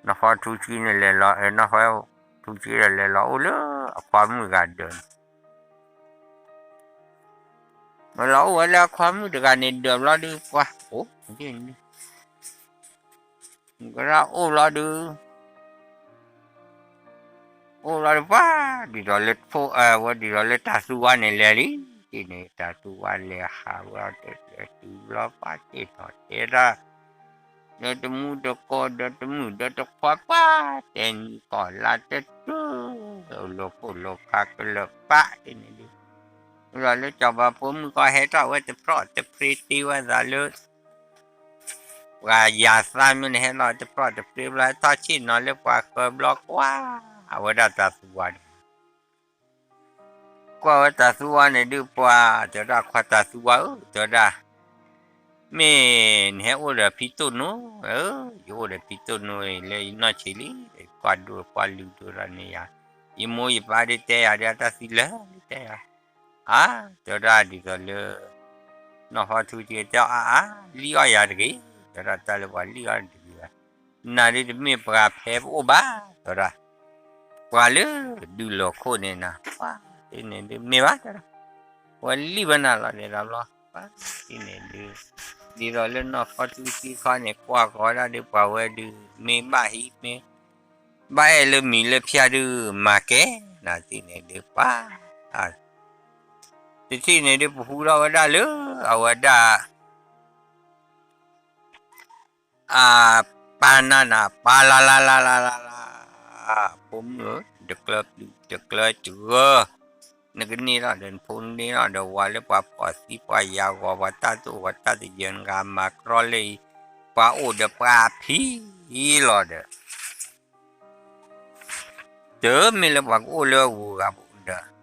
နီၢ်ဃီထူဆံန့ၣ်လဲၤလီၤ နီၢ်ဃီထူဆံဒီးလဲၤလီၤအိၣ်လၢအခွါမုၣ်တဂၤဒၢးန့ၣ် ဝဲလီၤအိၣ်ဝဲလၢအခွါမုၣ်တဂၤန့ၣ်ဒၢးဘျီဒုး ပှၤ အိၣ် ကရၢအိၣ်ဘျီဒုး အိၣ်ဘျီဒုးပှၤ ဒ်သိးလၢဖိ ဝဲဒ်သိးလၢတၢ်သူဝါန့ၣ်လဲၤလံ တ့ၢ်န့ၣ် တၢ်သူဝါလဲၤဟးဝဲအီၤတလဲၤတုၤဘျီပှၤတ့ၢ်ထီၣ်တဲတၢ် ဒီးတမူတကိးဒီးတမုၣ်ဒီးတခွါပှၤ တဲနံၤကီၢ်လါတတုၤ လိာ်ခိၣ်လိာ်ခါကလၢာ်ပာ်တ့ၢ်န့ၣ်ဒုး ဒီးလၢစီၤပၤဖိမုၣ်ကီၢ်ဟဲထီၣ်ဝဲတဖြီၣ်တဖြ့တ့ၢ်ဝဲသးလၢ ပှၤယၤသးမ့ၢ်န့ၣ်ဟဲလီၤတဖြီၣ်တဖြ့ဘျီ ဟဲထီၣ်ဆ့ၣ်နီၤလၢပှၤဃၢၤဘျီကွၢ် အဝဲဒၣ်တၢ်သူဝါန့ၣ် ကွၢ်ဝဲတၤသူဝါန့ၣ်ဒုးပှၤ, တဲဝဲဒၣ်ခွါတၤသူဝါဧၢ, တဲဝဲဒၣ်, မ့ၢ်နဟဲအိၣ်ဒီးဖံတိၢ်နိဧၢ, ယအိၣ်ဒီးဖံတိၢ်နိလၢယနီၢ်ဆံးလံ, ကွၢ်ဒိၣ်ကွၢ်လုၢ်ဒိၣ်ဒၣ်န့ၣ်ယၤ, ယမိၢ်ယပၢ်ဒုးတဲယၤဒုးအတၢ်သံလၢာ်လံတဲယၤ, အါ, တဲဝဲဒၣ်ဒ်သိးလၢ နီၢ်ဖီထူကတဲအါအါ, လံၣ်အီၣ်ယၤတဂ့ၤ, တဲဝဲဒၣ်တၢ်လၢပှၤလံၣ်အီၣ်တဂ့ၤဘၣ်, နၤဒုးတမ့ၢ်ပှၤဖဲပအိၣ်ဘၣ်, တဲဝဲဒၣ်, ပှၤလၢဒုးလီၤခိၣ်န့ၣ်နၤ, ပှၤသ့ၣ်န့ၣ်ဒုးမ့ၢ်ဘၣ်တဲဒၣ်, ပှၤလံၣ်ဘၣ်နၤလီၤဒဲးတဘျီ, ပှၤသ့ၣ်န့ၣ်ဒုး, ဒ်သိးလၢနီၢ်ဖီထူသံခီန့ၣ် ကွၢ်ဃီဒၣ်ဒုးပှၤဝဲဒုး မ့ၢ်ဘၣ်ဟံး မ့ၢ် ဘၣ်အဲၣ်လၢမံၤလၢဖၠါဒုး မၤကဲနၤသ့ၣ်န့ၣ်ဒုးပှၤ, တထံၣ်န့ၣ်ဒုးပဟူထီၣ်ဝဲဒၣ်လၢ အဝဲဒၣ် အပၢ်နၤနၤ ပၢ်လါလါလါလါလါလါ, ဖိမုၣ်ဧၢ, တကျၢပျုၤ တကျၢစှၢ, နကန့ၢ်ထီၣ်ဒီးနဖိ နကန့ၢ်ထီၣ်ဒီးဝၤလၢပှၤဖီၣ်သံပှၤယၤဂီၤ ပှၤတၢ်တအိၣ် ပှၤတၢ်တယၢၤ နဂၤမၤကြီလၢအံၤ, ပှၤအိၣ်ဒီးပှၤဖံလီၤဒီး တမ့ၢ်လၢပှၤကအိၣ်လၢအဂုၤအဂၤပူၤဒီး, တၢ်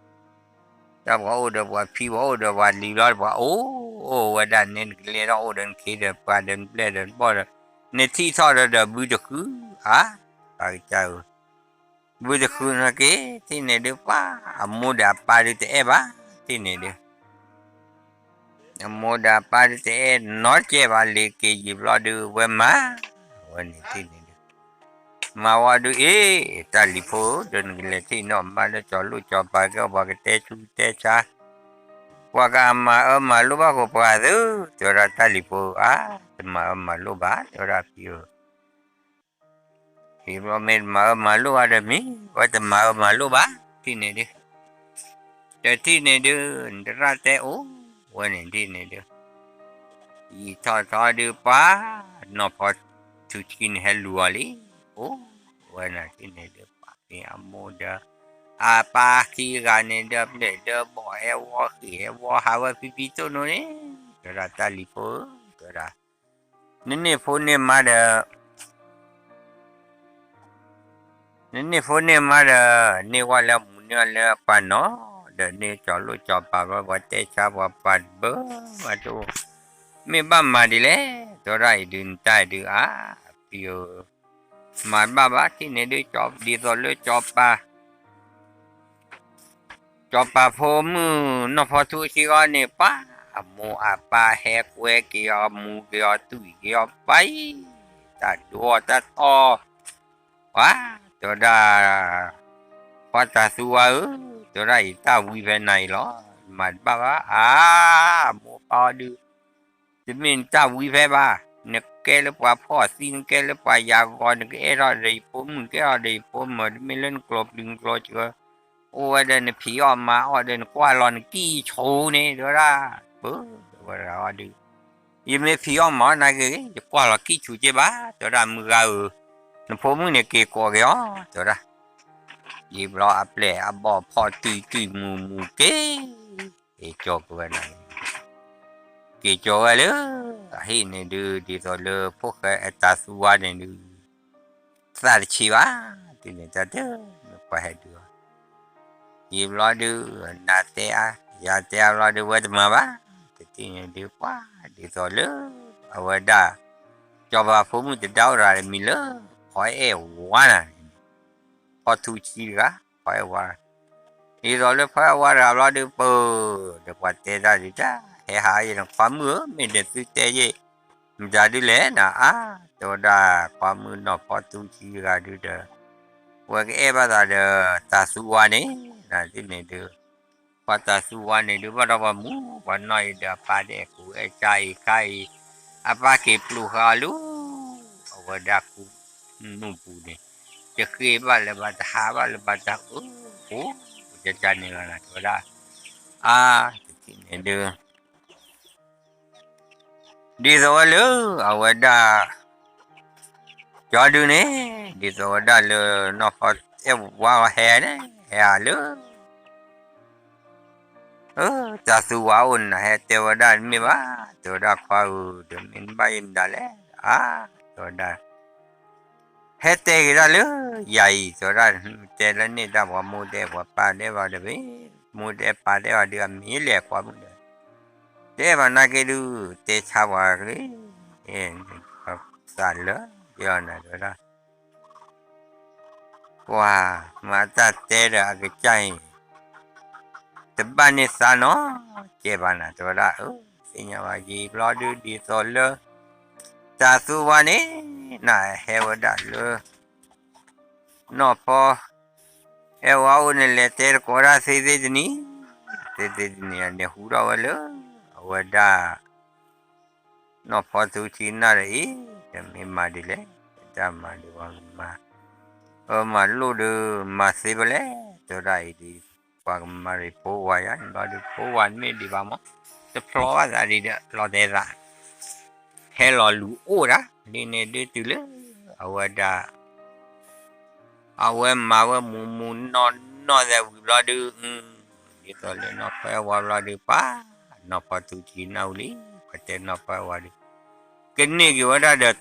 ပှၤအိၣ်ဒီးပှၤဖံ ပှၤအိၣ်ဒီးပှၤလံၤလီၤ ပှၤအိၣ်ဝဲဒၣ်န့ၣ် နကလဲၤထီၣ်အိၣ်ဒီးနခ့ဒီးပှၤဒီးနပျဲၢ်ဒီးနဘီၣ်ဒီး, နထံၣ်ထီၣ်ဒီးဒီးဘုတဃု, အါ, ပှၤကစၢ်ဧၢ, ဘုတဃုနက့ၤ သ့ၣ်န့ၣ်ဒုးပှၤ, အမိၢ်ဒီးအပၢ်ဒုးတအဲၣ်ဘၣ်, သ့ၣ်န့ၣ်ဒုး အမိၢ်ဒီးအပၢ်ဒုးတအဲၣ်နီတကဲဘၣ် လ့ၤက့ၤယံာ်ဘျီဒုး ဝဲမၤ, ဝဲန့ၣ်သ့ၣ်န့ၣ်ဒုး, မၤဝံၤဒုးအ့ၣ်, တၢ်လံၤဖိဧၢ, ဒီးနကလဲၤထံၣ်နီၢ်မါလၢကၠီၤလိၣ်ကၠီၤပၤကဲ ပှၤကတဲဆူတဲဆါ, ပှၤကမၤအၢမၤလိဘၣ်ဃိပှၤသု, တဲဝဲဒၣ်တၢ်လံၤဖိဧၢ, အါ, တမၤအၢမၤလိဘၣ် တဲဝဲဒၣ်ဖံဧၢ ဟံၣ်ဘျီမ့ၢ်တမၤအၢမၤလိဘၣ်ဒီးမံၤ, ဝဲတမၤအၢမၤလိဘၣ်, ထံၣ်န့ၣ်ဒုး, တထံၣ်န့ၣ်ဒုး, နတရၣ်တဲအိၣ်, ဝဲန့ၣ်ထံၣ်န့ၣ်ဒုး, ယံာ်ထီၣ်ထီဒုးပှၤ, နီၢ်ဖီထူဆံန့ၣ်ဟဲလူၤအီၤလံ, အိၣ်ဝဲန့ၣ်ထံၣ်န့ၣ်ဒုးပှၤ, မ့ၢ်အမိၢ်ဒီး အပၢ်ခံဂၤန့ၣ်ဒီး ပျဲၢ်ဒီးဘီၣ်ဟဲဝီဃ့ၢ်ဟဲဝီဟးဝဲဖံဖံတိၢ်နိန့ၣ်, တဲဝဲဒၣ်တၢ်လံၤဖိဧၢ, တဲဝဲဒၣ် နန့ၢ်ဖိန့ၢ်မါဒီး, နန့ၢ်ဖိန့ၢ်မါဒီး, န့ၢ်ဝဲလၢအမူန့ၢ်ဝဲလၢအပၢ်နီၤ, ဒီးန့ၢ်ကၠီၤလိၣ်ကၠီၤပၤဘျီ ပှၤတဲဆါပှၤပှၤတဘၢဘၣ်တအိၣ်, မ့ၢ်ဘၣ်မၤဒ်လဲၣ်, တဲဝဲဒၣ်အံၤဒုး နတၢ်အံၤဒုးအါ, ဖံဧၢ, မၤတဘၣ်ဘၣ်, ထံၣ်န့ၣ်ဒုး ဒ်သိးလၢကၠီၤပၤ ကၠီၤပၤဖိမုၣ်နီၢ်ဖီထူဆံဃီန့ၣ် ပှၤ, အမိၢ်အပၢ်ဟဲကွဲက့ၤအီၤ မူက့ၤအီၤ တွံၢ်က့ၤအီၤ ပှၤအံၤ, တၢ်ဒိအီၤတၢ်တီၢ်, ပှၤ, တဲဝဲဒၣ်, ပှၤတၤသူဝါဧၢ, တဲဝဲဒၣ်အံၤ တၢ်ဝံဖဲနၤအံၤလီၤ, မၤတဘၣ်ဘၣ်, အါ, အမိၢ်အပၢ်အီၤဒုး တမ့ၢ်နတၢ်ဝံဖဲဘၣ်, နကဲလၢပှၤဖီၣ်သံ နကဲလၢပှၤယၤဂီၤ နကအဲၣ်ထီၣ်ဒီးယဖိမုၣ် နကအဲၣ်ထီၣ်ဒီးယဖိမၢၤ တမ့ၢ်လၢနကျိၤပျုၤနကျိၤစှၢ, အိၣ်ဝဲဒီးနဖံးအီၣ်မၤအီၣ်ဒီးနကွၢ်လီၤနကံၢ်ဆူၣ်န့ၣ် တဲဝဲဒၣ်, ပၢ, ဝဲဒၣ်အီၤဒုး, ယမ့ၢ်ဖံးအီၣ်မၤအီၣ်နာ်က့ၤ ယကွၢ်လီၤကံၢ်ဆူၣ်က့ဘၣ် တဲဝဲဒၣ် မုၢ်ဂၤဧၢ, နဖိမုၣ်န့ၣ်က့ၤကိးက့ၤအီၤ တဲဝဲဒၣ်, ယံာ်ဘျီအပျဲၢ်အဘီၣ်ဖီၣ်တွံၢ်တွံၢ်မူမူက့ၤ က့ၤကၠီၤက့ၤဝဲန့ၣ်, က့ၤကၠီၤဝဲလၢ အဟံၣ်န့ၣ်ဒုး ဒ်သိးလၢဖိၣ်ဃဲအတၤသူဝါန့ၣ်ဒုး သးတဆံးဘၣ်, တုၤန့ၣ်တၢ်တမ့ၢ်ပှၤဟဲဒုးအီၤ, ယံာ်ဘျီဒုး နၤတဲအါ ယၤတဲအါဘျီဒုး ဝဲတမၤဘၣ်, တထံၣ်န့ၣ်ဒုးပှၤ ဒ်သိးလၢ အဝဲဒၣ် ကၠီၤပၤဖိမုၣ်တဒါအိၣ်တဂၤတမံၤလၢ ဖီအဲၣ်ဝါနၤန့ၣ် ဖီထူဆံတဂၤ ဖီအဲၣ်ဝါ ဒ်သိးလၢဖီအဲၣ်ဝါတဂၤဘျီဒုးပၢၤ, ဒီးပှၤတဲတၢ်ဒုးတၢ် ဟဲဟးယဲၢ်နခွါမုၣ်ဧၢ, မ့ၢ်ဒီးသုတဲယဲၢ် မတၤဒုးလဲၣ်နၤအါ, တဲဝဲဒၣ်ခွါမုၣ်နီၢ်ဖီထူဆံတဂၤဒုးဒီး ဝဲကအဲၣ်ဘၣ်သးဒီး တၤသူဝါန့ၣ် နၤဒုးန့ၣ်ဒုး ပှၤတၤသူဝါန့ၣ်ဒုး ဘၣ်ဒီးပှၤမူ ပှၤနီၢ်အံၤဒီးအပၢ်ဒီးအဲၣ်ကူအဲၣ်ကါအံၤခါအံၤ, အပၢ်က့ၤပျိဃာ်အီၤလၢ အဝဲဒၣ်ကူ နူၢ်ပူၤန့ၣ်, တဃ့ဘၣ်လၢၤဘၣ် တဟးဘၣ်လၢၤဘၣ် တၢ်အၢ အိၣ် တၢ်န့ၣ်လီၤနၤ တဲဝဲဒၣ်, အါ တထံၣ်န့ၣ်ဒုး ဒ်သိးဝဲလၢ အဝဲဒၣ် ကၠီဒုးန့ၣ် ဒ်သိးဝဲဒၣ်လၢ နီၢ်ဖီအဲၣ်ဝါဟဲန့ၣ် ဟဲဟးလၢ အၢ တၤသူဝါအိၣ်နၤ ဟဲတဲဝဲဒၣ်တမ့ၢ်ဘၣ်, တဲဝဲဒၣ်ခွါဧၢ, ဒီးမ့ၢ်နဘၣ်ယဲၢ်မတၤလဲၣ်, အါ တဲဝဲဒၣ် ဟဲတဲက့ၤဒၣ်လၢ ယၤအံၤ တဲဝဲဒၣ်, တဲလၢန့ၣ်တၢ်ပှၤမိၢ်တဲပှၤပၢ်တဲဘၣ်ဒီး မ့ၢ် မိၢ်တအဲၣ်ပၢ်တအဲၣ်အီၤဒုး အမ့ၢ်လဲၤကွၢ်မုၣ်ဒီး တအဲၣ်ဘၣ်နာ်က့ဒုး တဲဆါပှၤက့ၤ သးလၢ တဲအီၤနၤတဲဝဲဒၣ် ပှၤမၤတၢ်တဲဒီးအကစၢ်အံၤ တဘၣ်န့ၢ်သးနီတစဲးဘၣ်နၤ တဲဝဲဒၣ် အၢ သ့ၣ်ညါဘၣ်ယံာ်ဘျီဒုး ဒ်သိးလၢ တၢ်သူဝါန့ၣ် နဟဲဝဲဒၣ်လၢ နီၢ်ဖီ အဲၣ်ဝါအိၣ်န့ၣ် လဲၤတဲသကိးတၢ်သ့သ့တနံၤ သ့သ့တနံၤန့ၣ် ဟူထီၣ်ဝဲလၢ အဝဲဒၣ် နီၢ်ဖီသူထံနၢ်ဒီးအံၤ တမ့ၢ်မၤဒ်လဲၣ် တၢ်မၤဒ်ဝဲမၤ အမၤလိၣ်ဒီး မၤသ့ဖဲလဲၣ် တဲဝဲဒၣ်အံၤဒ် ပှၤကမၤရံၣ်ဖိဝါယါန့ၣ်ဘျီဒုး ဖိဝါမ့ၢ်ဒံးဘၣ်မး တဖျီဘၣ်သးဒံးဒီး လီၤတဲာ်သး ဟဲလီၤလူၤအိၣ်ဒၣ် ဒ်န့ၣ်ဒုးတုၤလၢ အဝဲဒၣ် အဝဲမၤဝဲမူးမူးနီၢ်နီၢ်သဲးဝံၤဘျီဒုး ဒ်သိးလၢနီၢ်ဖီအဲၣ်ဝါဘျီဒုး ပၢ် နီၢ်ဖီသူထံနၢ်ဝံၤလံ ပှၤတဲနီၢ်ဖီအဲၣ်ဝါဒုး ကန့ၢ်က့ၤဝဲဒၣ်ဒီး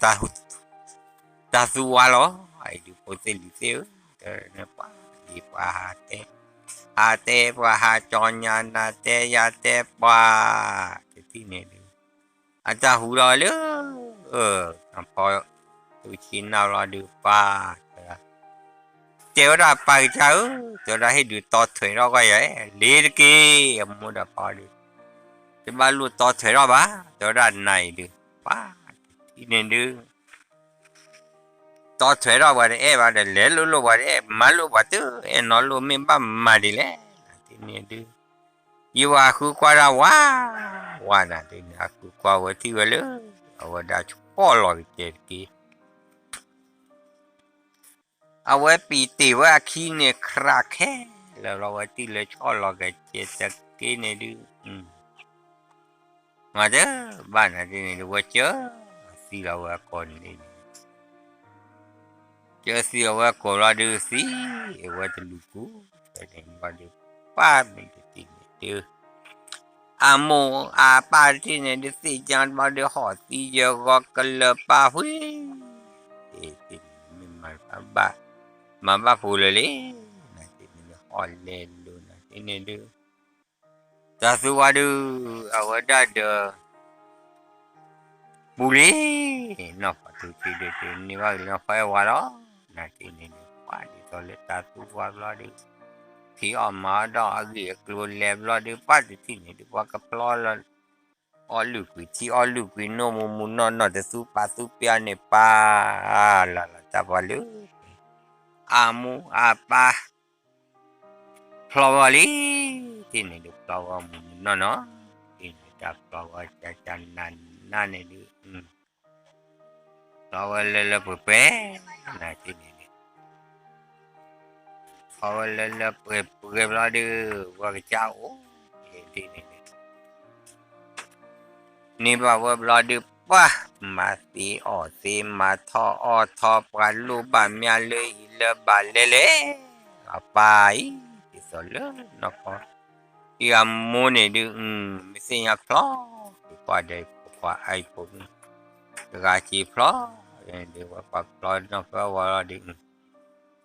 တၢ်သူဝါလီၤ အံၤဒုးဖိသ့ၣ်လံၤသ့ၣ်ဧၢ တဲပှၤ ဒ်ပှၤဟးတဲ ဟးတဲပှၤဟးကၠီညါနၤတဲယၤတဲပှၤ တထံၣ်န့ၣ်ဒုး အတၢ်ဟူထီၣ်လၢ နီၢ်ဖီသူထံနၢ်ဘျီဒုး ပၢ် တဲဝဲဒၣ်ပၢ်ကစၢ်ဧၢ တဲဝဲဒၣ်ဟ့ၣ်ဒုးတီထွဲးထီၣ်ကွၢ်ယၤ လ့ၤတက့ၢ် အမိၢ်ဒီးပၢ်ဒုး တဘၣ်လိၣ်တီထွဲးထီၣ်ဘၣ် တဲဝဲဒၣ်နၤအံၤဒုး ပၢ် တထံၣ်န့ၣ်ဒုး တီထွဲးထီၣ်ပှၤတအဲၣ်ဘၣ်ဒီး လဲၤလိၣ်လိၣ်ပှၤတအဲၣ် မၤလိၣ်ပှၤတအဲၣ် အဲၣ်နီလိၣ်မ့ၢ်ဘၣ်မၤဒ်လဲၣ် နၤတထံၣ်န့ၣ်ဒုး ယဝၤဃုကွၢ်ဒၣ်ဝါ ဝါနၤတထံၣ်န့ၣ် အဃုကွၢ်ဝဲထံၣ်ဝဲလၢ အဝဲဒၣ်ဆီၣ်လီၤကစဲးတက့ၢ် အဝဲပံာ်တ့ၢ်ဝဲအခံန့ၣ် ခြးခဲလၢာ်လီၤ ဝဲထံၣ်လၢဆီၣ်လီၤကစဲးတက့ၢ်န့ၣ်ဒုး မၤတဘၣ်နၤတထံၣ်န့ၣ်ဒုး ဝဲကၢသံလီၤဝဲအကိာ်န့ၣ် ကၢသံအဝဲကိာ်ဘျီဒုးသံ အဝဲတလူၤကူၣ် ဘျီဒုး ပၢ်မ့ၢ်တထံၣ်န့ၣ်ဒုး အမိၢ်အပၢ်တထံၣ်န့ၣ်ဒုး သ့ၣ်ညါဘျီဒုး ဟီၣ်သံယဂီၤကလၢာ်ပာ်ဖှံ တထံၣ်န့ၣ်မ့ၢ်မၤဘၣ် မၤဘၣ်ပူၤလၢာ်လံ နၤတထံၣ်န့ၣ်ဒုး ဟီၣ်လဲၤလိာ်နၤတထံၣ်န့ၣ်ဒုး တၢ်သူဝါဒုး အဝဲဒၣ်ဒီး ပူၤလံ နီၢ်ဖီသူထံဒုး တန့ၢ်ဘၣ်က့ၤနီၢ်ဖီအဲၣ်ဝါလီၤ နၤတထံၣ်န့ၣ်ဒုး ပှၤဒ်သိးလၢတၢ်သူဝါဘျီဒုး ထံအီၣ်မၤအီၣ်ဒီးအဂ့ၢ်အကျိၤလဲၤဘျီဒုး ပှၤတထံၣ်န့ၣ်ဒုး ပှၤကဖျီလီၤ အီၣ်လုၢ်ကွံာ်ထံ အီၣ်လုၢ်ကွံာ်နိ မူးမူးနီၢ်နီၢ် တသူပာ်သူပျါန့ၣ် ပၢ်လၢ်လၢ်တၢ်ပှၤလၢ အမိၢ်အပၢ် ဖျီဝဲလံ တထံၣ်န့ၣ်ဒုး ဖျီဝဲမူးမူးနီၢ်နီၢ် တထံၣ်န့ၣ် တၢ်ဖျီဝဲကကနနန့ၣ်ဒုး ဖျီဝဲလၢလၢပှဲၤပှဲၤ နၤတထံၣ်န့ၣ်ဒုး ဖျီဝဲလၢလၢပှဲၤပှဲၤဘျီဒုး ဝဲကစၢ်အိၣ် တထံၣ်န့ၣ်ဒုး န့ၢ်ဘၣ်ဝဲဘျီဒုး ပှၤမၤသ့အီၣ်သ့ မၤထီၣ်အီၣ်ထီၣ် ပှၤလိၣ်ဘၣ်မၠါလၢအံၤလၢဘၣ်လဲလဲၣ် အပၢ်အံၤ ဒ်သိးလၢနီၢ်ဖီ အံၤအမိၢ်န့ၣ်ဒုး မ့ၢ်သ့ၣ်ညါဖျီ ကွၢ်ဒီးဖိခွါအံၤဖိ တဂၤစ့ဖျီ ဒ်ဝဲပှၤဖျီနီၢ်ဖီအဲၣ်ဝါလီၤ ဒ်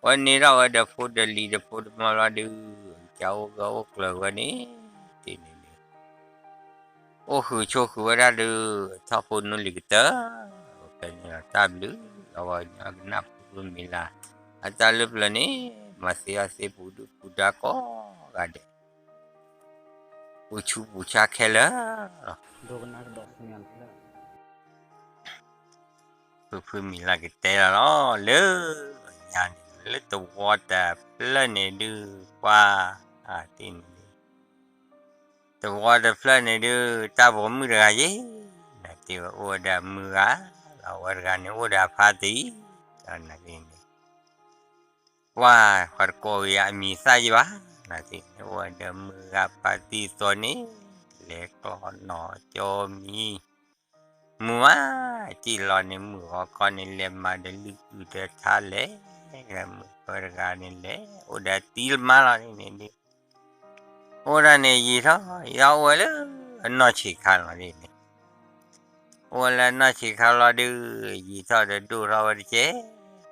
ဝဲန့ၢ်ထီၣ်ဝဲဒီးဖိဒီးလံၤဒီးဖိဒီးမါလီၤဒုး ကစၢ်အိၣ်ဂၢၢ်အိၣ်ကျၢၤဝဲန့ၣ် တထံၣ်န့ၣ်ဒုး အိၣ်ဃုာ်ဆိးဃုာ်ဝဲဒၣ်ဒုး ထီၣ်ဖိနုလံၤကတၢၢ် ဖဲန့ၣ်လီၤ တၢ်ဘျုးလီၤ ဝဲကနၣ်ဖုဖုမံၤလၢ် အတၢ်လၢပျၢၤန့ၣ် မၤသ့အီၣ်သ့ပူၤဒုၣ်ပူၤဒါကိးဂၤဒဲး ပူၤဆူပူၤဆါခဲလၢာ်လီၤ ဖုဖုမံၤလၢ်ကတဲလီၤလီၤ လၢညါန့ၣ် လၢသဝီတဖျၢၣ်န့ၣ်ဒုး ပှၤ တထံၣ်န့ၣ်ဒုး သဝီတဖျၢၣ်န့ၣ်ဒုး တၢ်ပိာ်မုၣ်တဂၤယ့ၣ် နၤတထံၣ်ဝဲအိၣ်ဝဲဒီးမုၢ်ဂၤ လီၤဝဲတဂၤန့ၣ် အိၣ်ဒီးအဖါတံၢ် နၤတထံၣ်န့ၣ် ပှၤ ပှၤတကိးက့ၤယၤအမံၤသၣ်ယ့ၣ်ဘၣ် နၤတထံၣ်န့ၣ် အိၣ်ဝဲဒီးမုၢ်ဂၤဖါတံၢ်သိးန့ၣ် လဲၤကျီနီၢ်ကၠီမံၤ မုၢ်မး စံၣ်လီၤန့ၣ် မုၢ်ဂီၤခီန့ၣ် လဲၤမၤဒီးလုၢ်အုၣ်ဒီးထါလဲၣ် မုၢ်ခွဲတဂၤန့ၣ်လဲၤ အိၣ်ဒီးတံၤလၢမါလီၤန့ၣ်န့ၣ် အိၣ်ဒၣ်န့ၣ်ယံာ်ထီၣ် ယအိၣ်ဝဲလၢအနီၢ်ဆံးခါလီၤန့ၣ် အိၣ်ဝဲလၢအနီၢ်ဆံးခါလီၤဒုး ယံာ်ထီၣ်ဒီးဒိၣ်ထီၣ်ဝဲတကဲ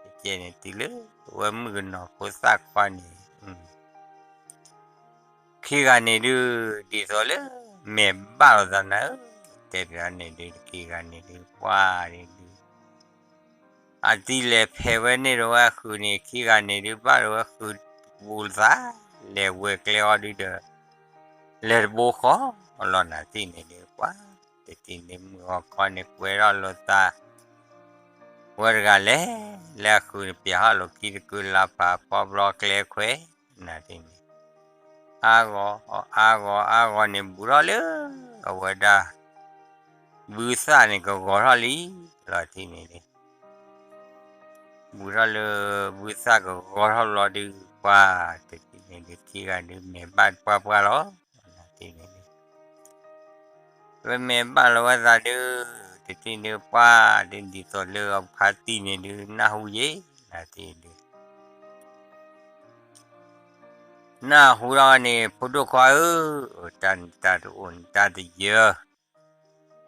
တကဲန့ၣ်တုၤလၢ ဝဲမုၣ်ကနီၤဖိသၣ်ခွါန့ၣ် ခံဂၤန့ၣ်ဒုး ဒ်သိးလၢ မဲာ်ဘၣ်လိာ်သးနၤဧၢ, တဲပၠးန့ၣ်ဒုး ခံဂၤန့ၣ်ဒုး ပှၤဒုး အသံလဲၤဖဲးဝဲန့ၢ်ဒီးဝဲအဃုာ်န့ၣ် ခံဂၤန့ၣ်ဒုး ဘၣ်ဒီးဝဲဃုာ်ပူၤလိာ်သး, လဲၤဝဲၤကျဲအီၤဒုးဒီး လဲၤတဘိဃီလီၤနၤထံၣ်န့ၣ်ဒုး ပှၤ တထံၣ်န့ၣ်မုၢ်ဂီၤခီန့ၣ် ကွဲးထီၣ်လိာ်သး ဝဲတဂၤလဲၤ လၢအဃုာ်န့ၣ် ပၠးဟီၣ်လိာ်ခံတကုလါဖးဖီဘျီကျဲခွဲး နၤထံၣ်န့ၣ် အါဂီၤ အါဂီၤ အါဂီၤန့ၣ် ဘူးထီၣ်လၢ အဝဲဒၣ် ဘုသၣ်န့ၣ် ကဂီၤထီၣ်လံ လီၤထံၣ်န့ၣ်ဒုး ဘူးထီၣ်လၢ ဘုသၣ်ကဂီၤထီၣ်လီၤဒုး ပှၤ တထံၣ်န့ၣ်ဒုး ခံဂၤဒုး မဲာ်ဘၣ်ပှၢ်ပှၢ်လီၤ နၤထံၣ်န့ၣ်ဒုး ဝဲမဲာ်ဘၣ်လီၤဝဲသးဒုး တထံၣ်န့ၣ်ဒုး ပှၤဒ်သိးလၢအဖါတံၢ်န့ၣ်ဒုး နၢ်ဟူယ့ၣ် နၤထံၣ်ဒုး နၢ်ဟူထီၣ်န့ၣ် ဖိဒိၣ်ခွါဧၢ, တၢ်နတၢ်တအိၣ်နတၢ်တယၢၤ,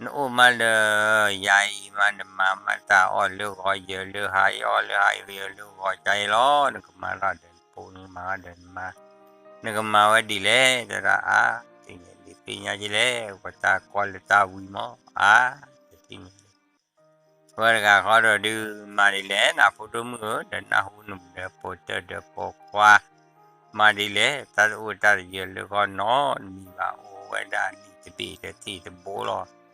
နအိၣ်မးဒီး ယၤအံၤမး နမၤမးတၢ်အီၣ်လၢဂီၤယၢၤလၢဟါ ယအီၣ်လၢဟါယၢၤလၢဂီၤကါအံၤလီၤ, နကမၤထီၣ်ဒီးနဖိ နကမၤထီၣ်ဒီးနမါ, နကမၤဝဲဒ်လဲၣ် တဲဒၣ်အါ, တထံၣ်န့ၣ်ဒုး သ့ၣ်ညါက့ၤလဲၣ် ပှၤတၢ်ကွၢ်လၢတၢ်ဝံၤမးအါ, တထံၣ်န့ၣ်ဒုး ဝဲတဂၤဃီဒီးဒုး မၤဒ်လဲၣ် နဖိဒိၣ်မုၣ်ဧၢ, ဒီးနၢ်ဟူနဒီးပိာ်တၢၢ်ဒီးပိာ်ခွါ, မၤဒ်လဲၣ် တၢ်တအိၣ်တၢ်တယၢၤလၢဂီၢ်နီတမံၤဘၣ်, အိၣ်ဝဲဒၣ်လံာ်တဘ့ၣ်ဒီးထံၣ်တဘိလီၤ,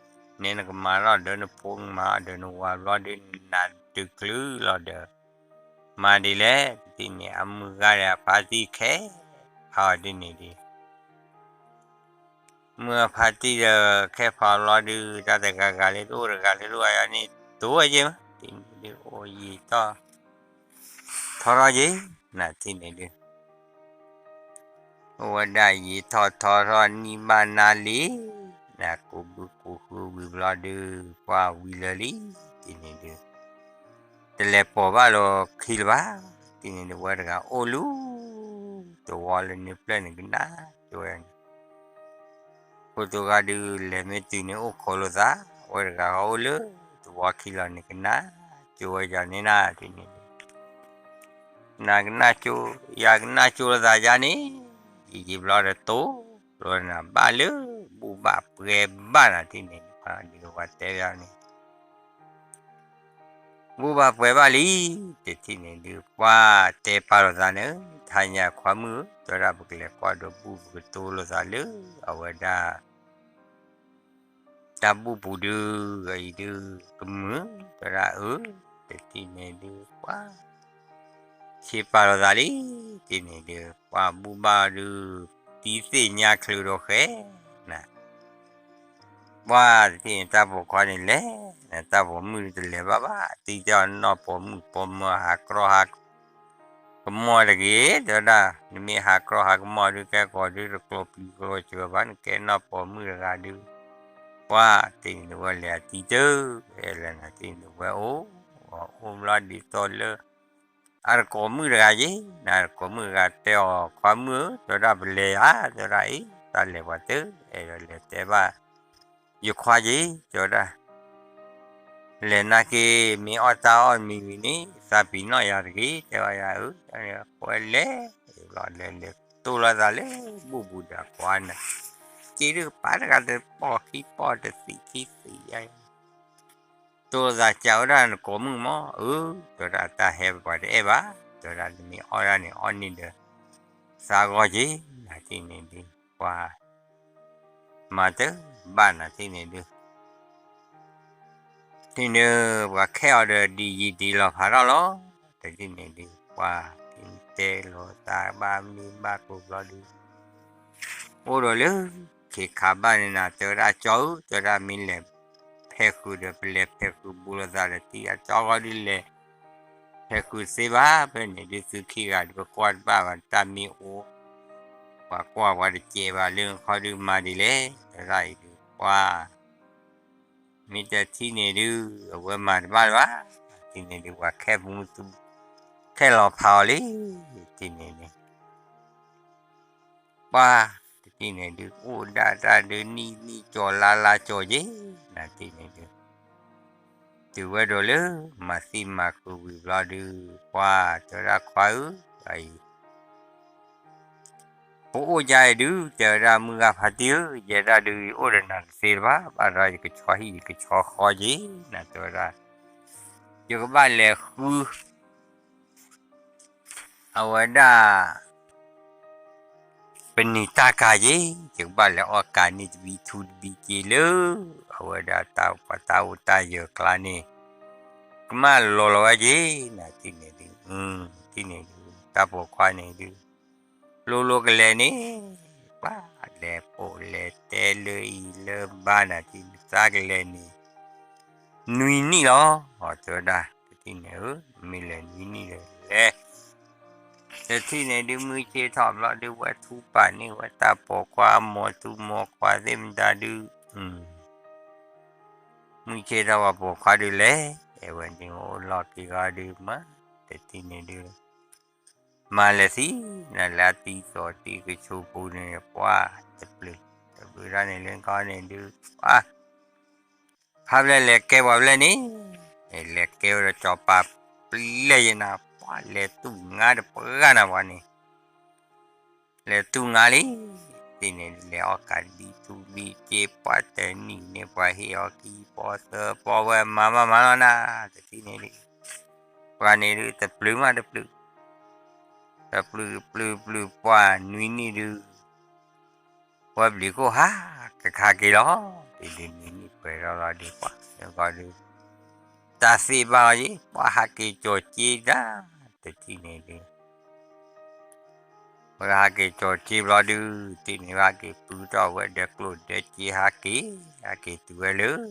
န့ၣ်နကမၤထီၣ်ဒီးနဖိ နကမၤဒီးနဝၤဘျီဒုး နနၢ်တချုးလီၤဒီး မၤဒ်လဲၣ် တထံၣ်န့ၣ် အမုၢ်ဂၤဒီးအဖါတံၢ်ခဲ ဖးအီၤဒ်န့ၣ်ဒုး မုၢ်အဖါတံၢ်ဒီး ခဲဖးအီၤလီၤဒုး တၢ်တဂၤဂၤလၢတအိၣ်တဂၤလၢတအိၣ်အယါန့ၣ် တိၢ်ဝဲက့ၤမး တထံၣ်န့ၣ်ဒုး အိၣ်ယံာ်ထီၣ် ထီထီၣ်က့ၤ နၤထံၣ်န့ၣ်ဒုး အိၣ်ဝဲဒၣ်ယံာ်ထီၣ်ထီထီၣ် နံၣ်ဘၣ်နၤလံ, နကူးဘုကူးဃုဝံၤဘျီဒုး ပှၤဝံၤလၢာ်လံ, တထံၣ်န့ၣ်ဒုး တလဲၤပိာ်ဘၣ်လီၤခံလၢၤဘၣ်, တထံၣ်န့ၣ်ဒုး ဝဲတဂၤအိၣ်လၢ တဝီလၢန့ၣ်ဖျၢၣ်န့ၣ် ကနၣ်ကၠိဝဲန့ၣ် ဖိတိၤဂၤဒုး လဲၤမ့ၢ်တုၤန့ၣ်အိၣ်ခိးလိာ်သး, ဝဲတဂၤအိၣ်လၢ တဝီခံလီၤန့ၣ် ကနၣ်ကၠိဝဲယၤန့ၣ်နၤ တထံၣ်န့ၣ်ဒုး နကနၣ်ကၠိ, ယၤကနၣ်ကၠိလိာ်သးယၤန့ၣ်, ယံာ်ယံာ်ဘျီဒီးတိၢ်လီၤနၤဘၣ်လၢ ဘူၣ်ဘၣ်ပှဲၤဘၣ်နၤ တထံၣ်န့ၣ်ဒုး ပှၤဒုးဝဲတဲဘၣ်န့ၣ် ဘူၣ်ဘၣ်ပှဲၤဘၣ်လံ, တထံၣ်န့ၣ်ဒုး ပှၤတဲပာ်လိာ်သးန့ၣ်, ထါညါခွါမုၣ်ဧၢ, တဲဝဲဒၣ်ပကလဲၤကွၢ်ဒီးဘူၣ် ပကတိၤလိာ်သးလၢ အဝဲဒၣ် တၢ်ဘူၣ်ပူၤဒုး အံၤဒုး ကမုာ်, တဲဝဲဒၣ်အၢ, တထံၣ်န့ၣ်ဒုး ပှၤ ဆ့ပာ်လိာ်သးလံ, တထံၣ်န့ၣ်ဒုး ပှၤဘူၣ်ဘၣ်ဒုး တံၤသ့ၣ်ညါချုးဒီးဃဲ နၤ ပှၤတထံၣ်န့ၣ် တၢ်ပိာ်ခွါန့ၣ်လဲၤ, တၢ်ပိာ်မုၣ်တလဲၤဘၣ်ဘၣ်, တံၤတဲအီၤနီၢ်ပိာ်မုၣ်ပိာ်မၢၤ ဟးကြီၢ်ဟး ကမီၢ်တဂ့ၤ, တဲဝဲဒၣ် နမ့ၢ်ဟးကြီၢ်ဟးကမီၢ်ဒုး ကဲကီးဒုး တကျိၤပျံၤကျိၤစၢၤဘၣ်, နကဲနီၢ်ပိာ်မုၣ်တဂၤဒုး, ပှၤတထံၣ်န့ၣ်ဒုး ဝဲလဲၤအတံၤတၢၢ်, အဲၣ်လၢနၤတထံၣ်န့ၣ်ဒုး ဝဲအိၣ်, အိၣ်ဘျီဒ်သိးလၢ အတကိးမုၣ်တဂၤယ့ၣ်, နတကိးမုၣ်တဂၤတဲအီၤ ခွါမုၣ်ဧၢ, တဲဝဲဒၣ်ပလဲၤယၤ, တဲဝဲဒၣ်အံၤ တၢ်လဲၤပှၤတၢၢ်, အဲၣ်ဒိးလဲၤတဲဘၣ် ယခွါယ့ၣ်, တဲဝဲဒၣ် လဲၤနာ်က့ၤ မ့ၢ်အီၣ်တၢ်အီၣ်မံၤဝံၤန့ၣ် သးပ့ၤနီၣ်ယၤတဂ့ၤ, တဲဝဲယၤဧၢ, ဝဲလဲၤ, လဲၤလဲၤတိၢ်လိာ်သးလၢ ဘူၣ်ပူၤဒီးကွၢ်နၤ, စ့ဒုးကပၤတဂၤတပီၢ်ခံပီၢ် တသံၣ်ခံသံၣ်ယါ တိၢ်လိာ်သးကးဝဲဒၣ်နကိးမုၣ်မး, အၢ, တဲဝဲဒၣ်တၢ်ဟဲပှၤတအဲၣ်ဘၣ်, တဲဝဲဒၣ်နမ့ၢ်အီၣ်ဒၣ်န့ၣ် အီၣ်န့ၢ်ဒီး သးဂီၢ်က့ၤ, နၤတထံၣ်န့ၣ်ဒုး ပှၤ မၤတၢ်ဘၣ်နၤတထံၣ်န့ၣ်ဒုး တထံၣ်န့ၣ် ပှၤခဲအီၤဒီးဒ်ယံာ်ဒ်လီၤဖးထီၣ်လီၤ, တထံၣ်န့ၣ်ဒုး ပှၤတဲလိာ်သးဘၣ်မ့ၢ်ဘၣ်ကိးဘျီဒုး အိၣ်ဒီးလၢ ခ့ခးဘၣ်န့ၣ်နၤ တဲဝဲဒၣ်ကၠီဧၢ, တဲဝဲဒၣ်မ့ၢ်လဲၤ ဖဲးဃုာ်ဒီး ပလဲၤဖဲးဃုာ်ဘူးလိာ်သးဒီး တံၤအကၠီဃီဒုးလဲၤ ဖဲးဃုာ်သ့ဘၣ်, ဖဲန့ၣ်ဒုးသုခံဂၤဒုး ပကွၢ်တဘၣ်ဘၣ် တၢ်မ့ၢ်အိၣ် ပှၤကွၢ်ပှၤတစဲးဘၣ်လၢနခီဒုးမၤဒ်လဲၣ်, တဲဒၣ်အံၤဒုး ပှၤ မ့ၢ်တထံၣ်န့ၣ်ဒုး အဝဲမၤတဘၣ်လၢၤဘၣ်, တထံၣ်န့ၣ်ဒုး ပှၤခဲပူၤမုၢ်သူ ခဲလီၤဖးအီၤလံ, တထံၣ်န့ၣ်ဒုး ပှၤ တထံၣ်န့ၣ်ဒုး အိၣ်ဒၣ်တၢ်ဒုး နံၣ်နံၣ်ကၠီၤလါလါကၠီၤက့ၤ, နၤတထံၣ်န့ၣ်ဒုး တုၤဝဲဒိးလၢ မၤသံမၤဃုာ်ဝံၤဘျီဒုး ပှၤတဲဝဲဒၣ်ခွါဧၢ, အံၤ ပအိၣ်ကါအံၤဒုး တဲဝဲဒၣ် မုၢ်ဂၤဖါတံၢ်ဧၢ, ယဲဒၣ်ဒုး ယအိၣ်ဒီးနၤတသ့လၢၤဘၣ်, ဘၣ်ဒီးယကဆီဟံၣ်ယကဆီဃီက့ၤနၤ တဲဝဲဒၣ်, ယကဘၣ်လဲၤဃု အဝဲဒၣ် ပနံာ်တၢ်ကၤက့ၤ, ယကဘၣ်လဲၤအီၣ်ကၤန့ၢ်တဘံထူတဘံက့လၢ အဝဲဒၣ်တၢ်ပှၤတၢ်အိၣ်တၢ်ယၢၤကျါန့ၣ် ကမၣ်လီၤလီၤဝဲက့ၤနၤ တထံၣ်န့ၣ်ဒုး, တထံၣ်န့ၣ်ဒုး တၢ်ပိာ်ခွါန့ၣ်ဒုး လိၤလိၤကလဲၤန့ၣ် ပှၤလဲၤပိာ်လဲၤတဲလၢအံၤလၢဘါနၤ တထံၣ်န့ၣ် သးကလဲၤန့ၣ် နွံနံၣ်လီၤ, တဲဝဲဒၣ် တထံၣ်န့ၣ်ဧၢ, မ့ၢ်လဲၤနွံနံၣ်ဒီးလဲၤ တထံၣ်န့ၣ်ဒုး မုၢ်ဆ့ၣ်ထီၣ်ဘျီဒုး ဝဲထူပာ်န့ၢ်ဝဲတၢ်ပိာ်ခွါ မိၢ်သူမိၢ်ခွါသ့ၣ်မတၤဒုး, မုၢ်ဆ့ၣ်ထီၣ်ဝဲပိာ်ခွါဒုးလဲၤ, အဝဲန့ၣ်အိၣ်လီၢ်က့ၤဂီၤဒုးမး, တထံၣ်န့ၣ်ဒုး မၤလဲၤသံ နလဲၤအသံသိးတံၢ်ကဆိးပူၤန့ၣ် ပှၤတပျုာ်, တပျုာ်ဒၣ်န့ၣ်လၢကီန့ၣ်ဒုး ပှၤ ဖးဖျဲၣ်လဲၤကဲပှၤဖျဲၣ်န့ၣ်, လဲၤကဲဝဲဒီးစီၤပၤပျဲၢ်ယနၤ ပှၤလဲၤတူၢ်ငါတပှၢ်နၤပှၤန့ၣ် လဲၤတူၢ်ငါလံ, တထံၣ်န့ၣ် လဲၤအီၣ်ကၤတဘံထူတဘံက့ ပှၤတနံၣ်န့ၣ် ပှၤဟ့ၣ်အီၤခံပီသၢပီဝဲမၤမးမၤလီၤနၤ, တထံၣ်န့ၣ်ဒုး ပှၤန့ၣ်ဒုး တပျုာ်မးတပျုာ်, တပျုာ်တပျုာ်ပျုာ်ပှၤနွံနံၣ်ဒုး ဝဲဘျုးခိၣ်ဟးကခါက့ၤလီၤ, ဒ်ဒုးနွံနံၣ်ပှဲၤထီၣ်လီၤဒုး ပှၤဂီၤဒုး တၢ်သ့ၣ်ဘၣ်အီၤယ့ၣ် ပှၤဟးက့ၤကၠီၤက့ၤဒၣ်, တထံၣ်န့ၣ်ဒုး ပှၤဟးက့ၤကၠီၤက့ၤဘျီဒုး တထံၣ်န့ၣ် ဟးက့ၤပုၢ်ထီၣ်ဝဲဒီးကျိၣ်ဒီးစ့ဟးက့ၤ, ဟးက့ၤတုၤဝဲလၢ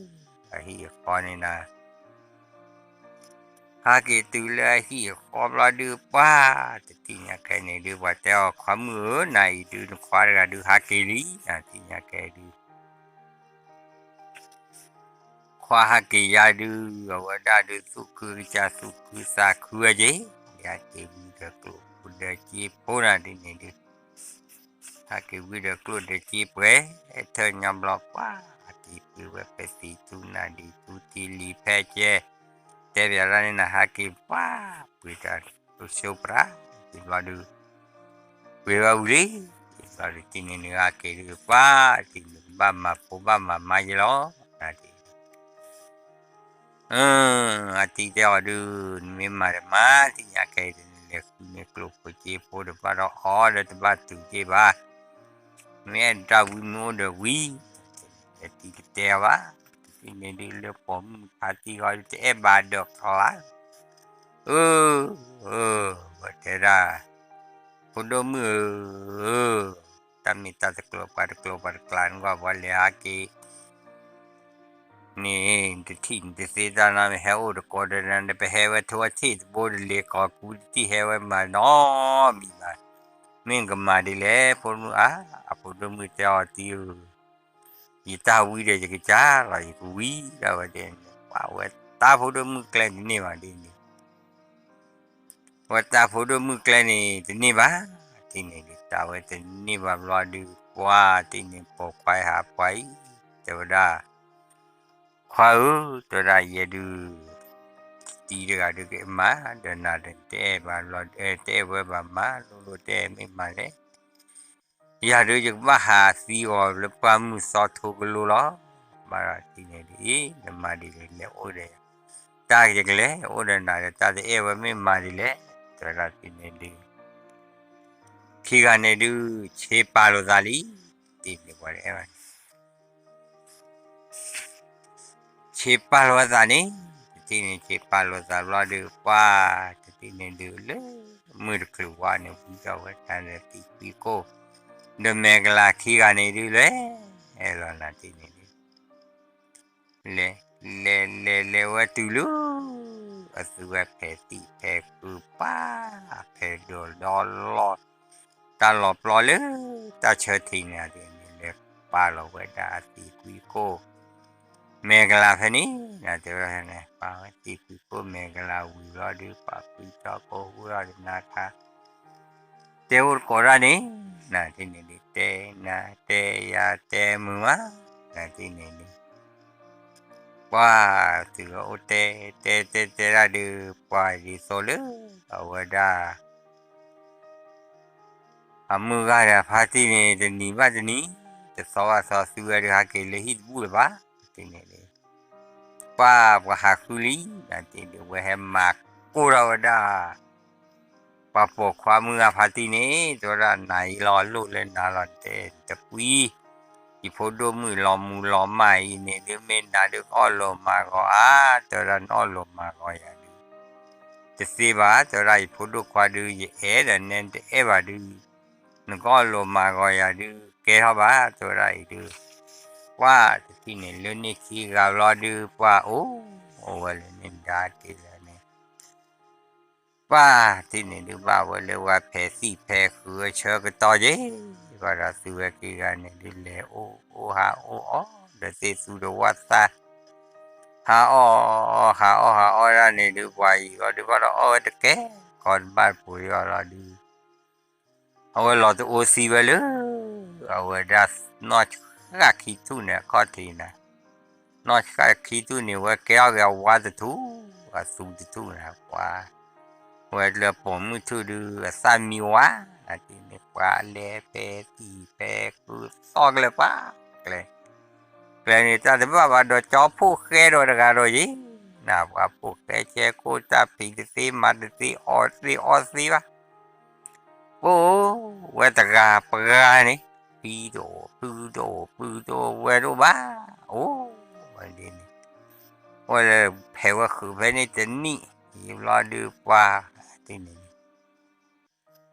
အဟံၣ်အဃီန့ၣ်နၤ ဟးက့ၤတုၤလၢအဟံၣ်အဃီဘျီဒုး ပှၤတထံၣ်ညါခဲန့ၣ်ဒုး ပှၤတဲအီၤ ခွါမုၣ်ဧၢ နၤအံၤဒုး နခွါတဂၤဒုး ဟးက့ၤလံ နထံၣ်ညါခဲဒုး ခွါဟးက့ၤယါဒုး အဝဲဒၣ်ဒုး သူၣ်ခုကစၢ်သူၣ်ခုသးခုဝဲက့ၤ, ယဟးက့ၤဝံၤဒီးကျိၣ်ဒီးစ့ဖိနၤဒ်န့ၣ်ဒုး ဟးက့ၤဝံၤဒီးကျိၣ်ဒီးစ့ပှဲၤ ထၢၣ်ညီဘျီ ပှၤ ဟးက့ၤပှ့ၤဝဲပဲသံးထူနၢ်ဒံးထူထံလံၤဖဲကဲ တဲဘၣ်ဒၣ်န့ၣ်နၤ ဟးက့ၤပှၤ ပှ့ၤတၢ်တစိပြး က့ၤဘျီဒုး ပှ့ၤဝဲဝံၤလံ, က့ၤဘျီဒုး တထံၣ်န့ၣ်နဟးက့ၤဒုး ပှၤ တထံၣ်န့ၣ် ဘၣ်မၤဖိဘၣ်မၤမါယဲလီၤ နၤဒ် အတံၤတဲအီၤဒုး နမ့ၢ်မၤဒီးမၤ တထံၣ်ညါခဲအံၤ နလဲၤဃုန့ၢ်ကျိၣ်ဖိစ့ဖိဒီး ဘၣ်ဒီးအီဒီးတဘၣ်တုၤက့ၤဘၣ်, မ့ၢ်အဲၣ်ဒိးဝံမ့ၢ်အိၣ်ဒီးဝံ, တထံၣ်တတဲအီၤဘၣ်, တထံၣ်န့ၣ်ဒုး လၢပိာ်မုၣ်ဖါတံၢ်ဂီၢ်ဒုး တအဲၣ်ဘၣ်ဒီးကျါ အၢ အၢ ဝဲတဲဒၣ် ဖိဒိၣ်မုၣ်ဧၢ, တၢ်မ့ၢ်တၢ်တကျိၤပှၤတကျိၤပှၤတကျါန့ၣ် ပှၤလဲၤဟးက့ၤ န့ၣ် တထံၣ်န့ၣ်တသ့တၢ်နီတမံၤ ဟဲအိၣ်တကိးဒီးနၤ ပဟဲဝဲထိအထံၣ်တဘိတလ့ၤ ကိးကူတထံၣ်ဟဲဝဲမၤနီတမံၤဘၣ်, မ့ၢ်နကမၤဒ်လဲၣ် ဖိဒိၣ်မုၣ်ဧၢ, အဖိဒိၣ်မုၣ်တဲအီၤတံၤဧၢ, ယတၢ်ဝံဒီးယကစၢ်လီၤ ယကဝံဒၣ်ဝဲဒ်န့ၣ် ပှၤဝဲတၢ်ဖိဒိၣ်မုၣ်ကျဲတန့ၢ်ဘၣ်ဒ်န့ၣ် ဝဲတၢ်ဖိဒိၣ်မုၣ်ကျဲန့ၣ် တန့ၢ်ဘၣ်, တထံၣ်န့ၣ်ဒုး တၢ်ဝဲတန့ၢ်ဘၣ်ဘျီဒုး ပှၤတထံၣ်န့ၣ် ပိာ်ခွါဟးပှၤအံၤ တဲဝဲဒၣ်, ခွါဧၢ, တဲဝဲဒၣ်ယဲဒုး တံၤတဂၤဒုးကမၤဒီးနၤဒီး တအဲၣ်ဘၣ်ဘျီ တအဲၣ်ဝဲဘၣ်မၤ လိၤလိၤတအဲၣ်မ့ၢ်မၤလဲၣ် ယၤဒုးယကဘၣ်ဟးသံအီၤလၢပှၢ်မုၢ်သီထိကလိလီၤ, ဘၣ်ဒီးတထံၣ်န့ၣ်ဒုး အံၤ နမၤဒ်လဲၣ်လဲၤအိၣ်ဒီးယၤ, တၢ်ယကလဲၤအိၣ်ဒီးနၤဒီး တၢ်တအဲၣ်ဝဲမ့ၢ်မၤဒ်လဲၣ်, တဲဝဲဒၣ်တထံၣ်န့ၣ်ဒုး ခံဂၤန့ၣ်ဒုး ဆ့ပာ်လိာ်သးလံ, တထံၣ်န့ၣ်ပှၤတအဲၣ်ဘၣ်န့ၣ် ဆ့ပာ်လိာ်သးန့ၣ်, တထံၣ်န့ၣ် ဆ့ပာ်လိာ်သးဘျီဒုး ပှၤ တထံၣ်န့ၣ်ဒုး လၢမုၢ်တချုးဝါန့ၣ် ဝံထီၣ်ဝဲတၢ်ဒီးသံကွံကိၣ်, ဒီးမဲာ်ကလၤခံဂၤန့ၣ်ဒုးလဲၣ်, အဲၣ်လီၤနၤတထံၣ်န့ၣ်ဒုး လဲၤ လဲၤ လဲၤ လဲၤဝဲတုၤလၢ အသုဝဲဖဲသံၣ်ဖဲကုၢ်ပၢ် ဖဲဒိးဒီလီၢ် တၢ်လီၤပျီလၢ တၢ်ဆၢထံးန့ၣ်န့ၣ် လဲၤပာ်လီၤဝဲဒၣ်အသံကွံကိၣ် မဲာ်ကလၤဖဲန့ၣ် နတဲဝဲန့ၣ် ပာ်ဝဲသံကွံကိၣ်မဲာ်ကလၤဝံၤဘျီဒုး ပာ်ကွံထီၣ်ကိၣ်ဟူထီၣ်ဒီးနၤခါ တဲအိၣ်တကိးဒၣ်န့ၣ် နထံၣ်န့ၣ်ဒုး တဲနၤတဲယၤတဲမုာ်မး နထံၣ်န့ၣ်ဒုး ပှၤသုးအိၣ်တဲ တဲတဲတဲဒၣ်ဒုး ပှၤဒ်သိးလၢ အဝဲဒၣ် အမုၢ်ဂၤဒီးဖါတံၢ်န့ၣ် တနံၤဘၣ်တနံၤ, တသီဘၣ်သီ သုဝဲဒုးဟးက့ၤလၢဟံၣ်တဘူၣ်လၢၤဘၣ်, တထံၣ်န့ၣ်ဒုး, ပှၢ်ပှၤဟးဃုလံ, နတထံၣ်ဒုး ဝဲဟဲမၤကိၢ်ထီၣ်ဝဲဒၣ် ပှၤပိာ်ခွါမုၢ်ဂၤဖါတံၢ်န့ၣ် တဲဝဲဒၣ် နၤအံၤလီၤလိၣ်လၢနၤလီၤ နတဲတကွံ, ယဖိဒိၣ်မုၣ်လီၤမူလီၤမၢ်အံၤန့ၣ်ဒုး မ့ၢ်နၤဒုးကအီၣ်လိာ်မၤဂီၤဧါ, တဲဝဲဒၣ် နအီၣ်လိာ်မၤဂီၤယၤဒုး တသ့ဘၣ်, တဲဝဲဒၣ် ယဖိဒိၣ်ခွါဒုး ယအဲၣ်ဒီးနဲတအဲၣ်ဘၣ်ဒုး, နကအီၣ်လိာ်မၤဂီၤယၤဒုး ကဲထီၣ်ဘၣ်, တဲဝဲဒၣ်အံၤဒုး, ပှၢ်တထံၣ်န့ၣ် လၢန့ၣ်ခံဂၤဘျီဒုး ပှၢ်အိၣ်, အိၣ်ဝဲလၢန့ၣ်ဒါက့ၤလၢန့ၣ် ပှၢ်တထံၣ်န့ၣ်ဒုး ဘၣ်ဝဲလၢပှၤဖဲးသံၣ်ဖဲးဃုအဆၢကတီၢ်က့ၤ, ဘၣ်ဒီးသုဝဲခံဂၤန့ၣ်ဒုး လဲၤအိၣ်အိၣ်ဟးအိၣ်အီၤ ဒီးသ့ၣ်သူဒီးဝၣ်သၣ်, ဟးအီၣ်, ဟးအီၣ်ဟးအီၣ်ဒၣ်န့ၣ်ဒုး ပှၤအံၤဂီၢ်ဒုး ဘၣ်ဒီးအီၣ်ဝဲတကဲ, ကီတဘၣ်တပူၤအီၤလီၤဒုး အဝဲလီၤတအိၣ်သံဝဲလၢ အဝဲဒၣ်နီၢ်ဆှၣ်ခံထူၣ်န့ၣ် အခီၣ်ထံးနၤ, နီၢ်ဆှၣ်ခံထူၣ်န့ၣ် ဝဲကဲထီၣ်က့ၤအဝါတထူၣ်, အသူတထူၣ်နၤ, ပှၤ, ဝဲလၢပိာ်မုၣ်ထူၣ်ဒုး အသၣ်မံဝါ, နတထံၣ်န့ၣ် ပှၤလဲၤဖဲးသံၣ်ဖဲးဃုသီၣ်ကျဲပှၤ, ကျဲ ကျဲန့ၣ် တၢ်တဘၣ်ဘၣ်ဒီး ကၠီဖိၣ်ဃဲဒီးတဂၤဒီးယဲ, နၤ ပှၤဖိၣ်ဃဲဆဲခိၣ် တၢ်ဖံးတသ့ မၤတသ့ အီၣ်တသ့အီသ့ဘၣ်, အိၣ်ဝဲတဂၤပှၤန့ၣ်, ဖံတအိၣ် ဖုတအိၣ် ပုၢ်တအိၣ် ဝဲၢ်တအိၣ်ဘၣ်, အိၣ်ဝဲဒ်န့ၣ်, အိၣ်လၢဖဲးဝဲဃုာ်ဖဲန့ၣ်တနံၣ်, ယံာ်ဘျီဒုးပှၤ, တထံၣ်န့ၣ်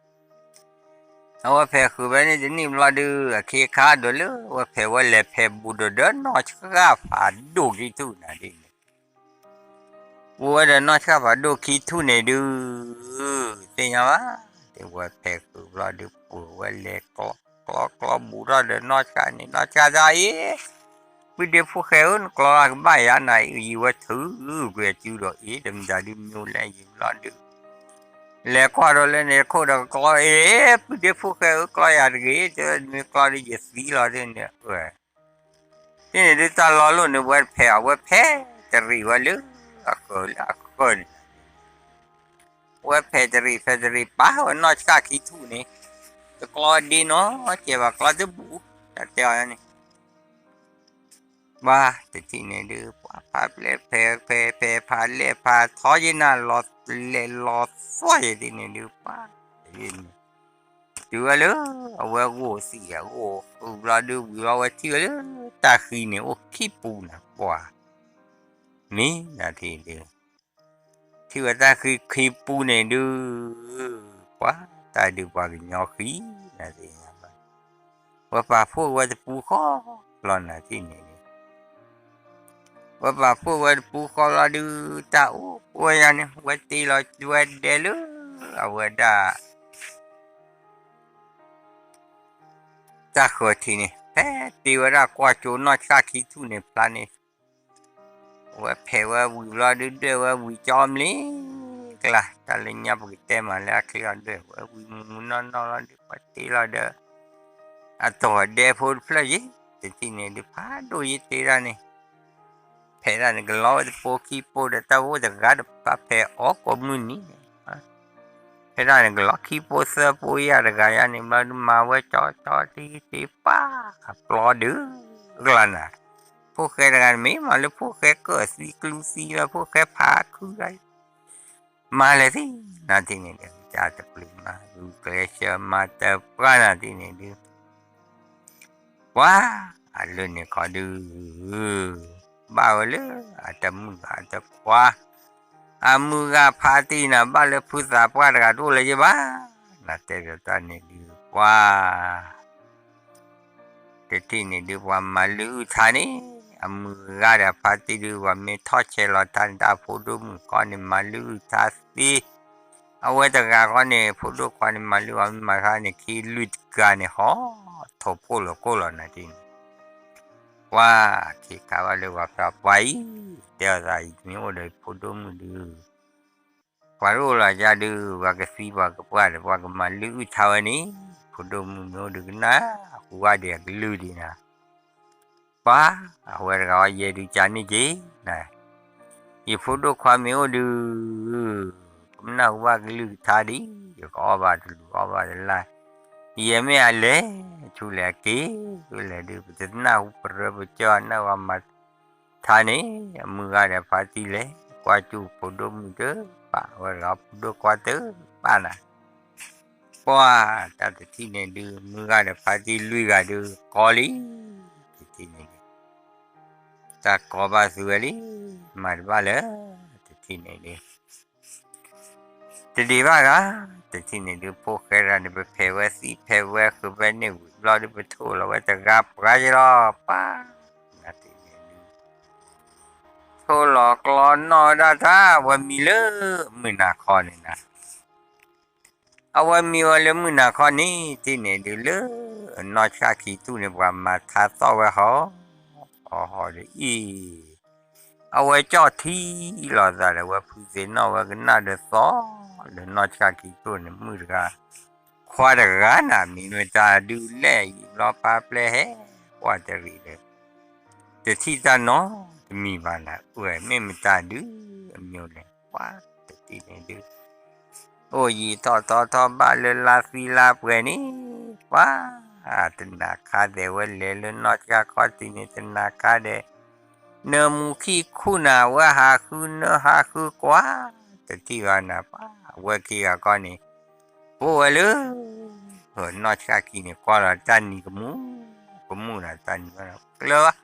အဝဲဖဲးဃုာ်ဖဲန့ၣ်တနံၣ်ဘျီဒုး အခ့အခါဒီးလၢ အဝဲဖဲးဝဲလဲၤဖဲးဘူးဒီးဒီးနီၢ်ဆှၣ်ခံထူၣ်နၤဒ်န့ၣ်, ဘူးဝဲဒီးနီၢ်ဆှၣ်ဖးဒိၣ်ခံထူၣ်န့ၣ်ဒုး, သ့ၣ်ညါဘၣ်, တဲဝဲဖဲးဃုာ်ဘျီဒုး ပှၤဝဲလဲၤကျီကျီကျီဘူးထီၣ်ဒီးနီၢ်ဆှၣ်န့ၣ် နီၢ်ဆှၣ်တၢ်အံၤ, ပုၢ်ဒ့ဖိၣ်ဃဲဧၢ နကျီကဘၣ်ယၤနၤအံၤ ယံာ်ဝဲထုးကွံာ်အစုဒီးအ့ တမတၤဒုးမံလဲၣ်ယံာ်ဘျီဒုး လဲၤကွၢ်ဒီးလၢန့ၣ်ခိၣ်ဒီးကျီအ့ ပုၢ်ဒ့ဖိၣ်ဃဲဧၢ ကျီယၤတဂ့ၤ တဲဝဲမ့ၢ်ကျီဒုးယသံလီၤဒ်န့ၣ်, ဒ်န့ၣ်ဒုးတၢ်လီၤလိၣ်န့ၣ် ဝဲဖဲးအဝဲဖဲးတရံးဝဲလၢ အဃၢၤလၢအဃၢၤန့ၣ်, ဝဲဖဲးတရံးဖဲးတရံးပာ်ဝဲနီၢ်ဆှၣ်ခံထူၣ်န့ၣ်, တကျီဒ့နီၢ်ကဲဘၣ်ကျီတဘူး, တၢ်တဲအီၤန့ၣ် ဘၣ်တထံၣ်န့ၣ်ဒုး ပှၤဖးပျဲၢ်ဖဲးဖဲးဖဲးဖးလဲၢ်ဖး ထီယဲနၤလီၤလဲၤလီၤသွၣ်ယဲဒ်န့ၣ်ဒုး ပှၤ, တုၤဝဲလၢ အဝဲဂိၢ်သံၣ်ဂိၢ်ဃုာ်ဘျီဒုး ဝံၤဘျီဝဲထံၣ်ဝဲလၢ တၢ်ဃံန့ၣ်အိၣ်ခံပူၤနၤ ပှၤ, မ့ၢ်နၤထံၣ်ဒုး ထံၣ်ဝဲတၢ်ဃံခံပူၤန့ၣ်ဒုး, ပှၤ, တၢ်ဒုးပှၤကညီဃံ, နၤသ့ၣ်ညါဘၣ်, ဝဲပာ်ဖှိၣ်ဝဲတပူၤဃီလီၤနၤထံၣ်န့ၣ်ဒုး, ဝဲပာ်ဖှိၣ်ဝဲတပူၤဃီလီၤဒုး တၢ်အိၣ်ပှဲၤယၤန့ၣ် ဝဲတ့လီၤဝဲဒဲလၢ အဝဲဒၣ် တၢ်ဃၢၤထံးန့ၣ် ဖဲတ့ဝဲဒၣ်ကွၢ်ကၠိနီၢ်ဆှၣ်ခံထူၣ်န့ၣ်ဖျါန့ၣ်, ဝဲဖဲးဝဲဝံၤဘျီဒုးဒွဲၣ်ဝဲဝံၤကၠီမလံကျါ တၢ်လၢညါပကတဲမးလၢအချ့အီၤဒွဲၣ် ဝဲဝံၤမုၢ်မုၢ်နီၢ်နီၢ်လီၤဒုး ပှၤတ့လီၤဒီး အတီၤဒဲဖိတဖျၢၣ်ယဲ, တထံၣ်န့ၣ်ဒုးဖးဒိၣ်ယဲတ့ဒၣ်န့ၣ် ဖဲးဒၣ်န့ၣ် ကလီဝဲတပိခံပိဒီးတၢ်အိၣ်တဂၤတပာ်ဖဲးအီၤကိးမုၢ်နံၤန့ၣ်, ဖဲဒၣ်န့ၣ် ကလီခံပိသၢပိယဲတဂၤယါန့ၣ် ဘျီဒုးမၤဝဲကၠီကၠီတံတ့ပာ်အပျီဒုး, ကလါနၤ, ဖိၣ်ဃဲတဂၤန့ၣ် မ့ၢ်မၤလၢဖိၣ်ဃဲကၢၢ်သံကျူသံလၢဖိၣ်ဃဲဖးခုဂၤ မၤလဲၤသ့ၣ်, နၤထံၣ်န့ၣ်ဒီး တၢ်တပျုာ်မၤ ဂုာ်ကျဲးစၢးမၤတပှၢ်နၤထံၣ်န့ၣ်ဒုး ပှၤ, အလၢန့ၣ်ခီဒုး, ဘၣ်ဝဲလၢ အတမုၣ်အတခွါ, အမုၢ်ဂၤဖါတံၢ်နၤ ဘၣ်လၢဖုသးပှၢ်တဂၤတအိၣ်လၢၤယဲဘၣ်, နၤတဲဒီးတၢ်န့ၣ်ဒုး ပှၤ တထံၣ်န့ၣ်ဒုးပှၤမၤလုၢ်အုၣ်ထါန့ၣ်, အမုၢ်ဂၤဒီးအဖါတံၢ်ဒုး ပှၤမ့ၢ်ထီၣ်ဆဲးလီၤထါန့ၣ် တၢ်ဖိဒိၣ်မုၣ်ခီန့ၣ် မၤလုၢ်အုၣ်ထါသ့, အဝဲတဂၤခီန့ၣ် ဖိဒိၣ်ခွါန့ၣ် မၤလုၢ်အီၤမ့ၢ်မၤထါန့ၣ် ခံလုၢ်တကၤန့ၣ် ဟီ ထိၣ်ဖှိၣ်လီၤကိၢ်လီၤနၤဒ်န့ၣ်, ပှၤ, ခ့ခါဘၣ်လၢပှၤဖျါပှၤအံၤ, တဲအီၤသးအံၤ မ့ၢ်အိၣ်ဒီးဖိဒိၣ်မုၣ်ဒုး ပှၤတအိၣ်လီၤယါဒုး ပှၤကသံပှၤကပှၢ်ဒီး ပှၤကမၤလုၢ်အုၣ်ထါဝဲန့ၣ်, ဖိဒိၣ်မုၣ်မ့ၢ်အိၣ်ဒုးကနၣ်, ဟူဝါဒံးအကလုၢ်ဒံးနၤ, ပှၤ, အဝဲတဂၤအီၤယဲဒုးကန့ၣ်က့ၤ, ယဖိဒိၣ်ခွါမ့ၢ်အိၣ်ဒုး, ကမနၢ်ဟူဘၣ်ကလုၢ်ကထါဒံး, ယကအီၣ်ဘၣ်တလူၤအီၣ်ဘၣ်တလၢ်, ယဲမ့ၢ်အလဲၤဆူလဲၣ်အက့ၤဝဲလဲၣ်ဒုး ပတနၢ်ဟူပရၢပကၠီအနၢ်ဝဲမၤထါန့ၣ် အမုၢ်ဂၤဒီးဖါတံၢ်လဲၤ ကွၢ်ကၠူၣ်ဖိဒိၣ်မုၣ်တပာ် ဝဲတဂၤဖိဒိၣ်ကွၢ်တပာ်နၤ ပှၢ်တၢ်တထံၣ်န့ၣ်ဒုး မုၢ်ဂၤဒီးဖါတံၢ်လွံၢ်ဂၤဒုး ကီလံ တထံၣ်န့ၣ်ဒုး တၢ်ကီဘၣ်သုဝဲလံ မၤတဘၣ်လၢ တထံၣ်န့ၣ်ဒုး တဒံးဘၣ်ဂၤ တထံၣ်န့ၣ်ဒုး ဖိၣ်ဃဲရၤန့ၣ် ပဖဲးဝဲသံဖဲးဝဲဃုာ်ဖဲန့ၣ်ဝံၤဘျီဒုး ပထိၣ်လီၤဝဲတဂၤပှၤက့ၤလီၤ ပှၢ် နထံၣ်န့ၣ်ဒုး ထိၣ်လီၤကျီနီၣ်ဝဲဒၣ်တၢ် အဝဲမံလၢမုၢ်နၤခီန့ၣ်နၤ အဝဲမံဝဲလၢမုၢ်နၤခီန့ၣ် တထံၣ်န့ၣ်ဒုးလၢ နီၢ်ဆှၣ်ခံတူၢ်န့ၣ် ပှၤမၤထါသီၣ်ဝဲဟီ ဟီဟီဒ်အံၤ အဝဲကၠီၣ်ထံလီၤသးဒီး အဝဲဖုသ့ၣ်နီၣ်ဝဲကနၣ်ဒီးသီၣ် လၢနီၢ်ဆှၣ်ခံတူၢ်န့ၣ် မုၣ်တဂၤ ခွါတဂၤနၤ မံမတၤဒုးလဲၣ် ယံာ်ဘျီပၢ်ပျဲၢ်ဟဲ ပှၢ်တရံးဒီး တထံၣ်တၢ်နီတမံၤဘၣ်နၤ အၢ မ့ၢ်မတၤဒုး အမံၤန့ၣ် ပှၢ်တထံၣ်န့ၣ်ဒုး အိၣ်ယံာ်ထီၣ်ထီထီၣ်ဘၣ်လၢလါသံလါပှဲၤန့ၣ် ပှၢ် တနၤခါဒဲးဝဲလဲၤလၢနီၢ်ဆှၣ်ခီၣ်ထံးန့ၣ် တနၤခါဒဲး နၢမူခံခူၣ်နၤ အဝဲဟးဃုနၢဟးဃုကွၢ် တထံၣ်ဘၣ်နၤ ပှၢ် အဝဲခံဂၤခီန့ၣ် ပအိၣ်ဝဲလၢ နီၢ်ဆှၣ်ခံန့ၣ် ကွၢ်လီၤတၢ်နံၤကမူၣ် ကမူၣ်နၤ တၢ်နံၤဘၣ်နၤ ကျၢၤဘၣ်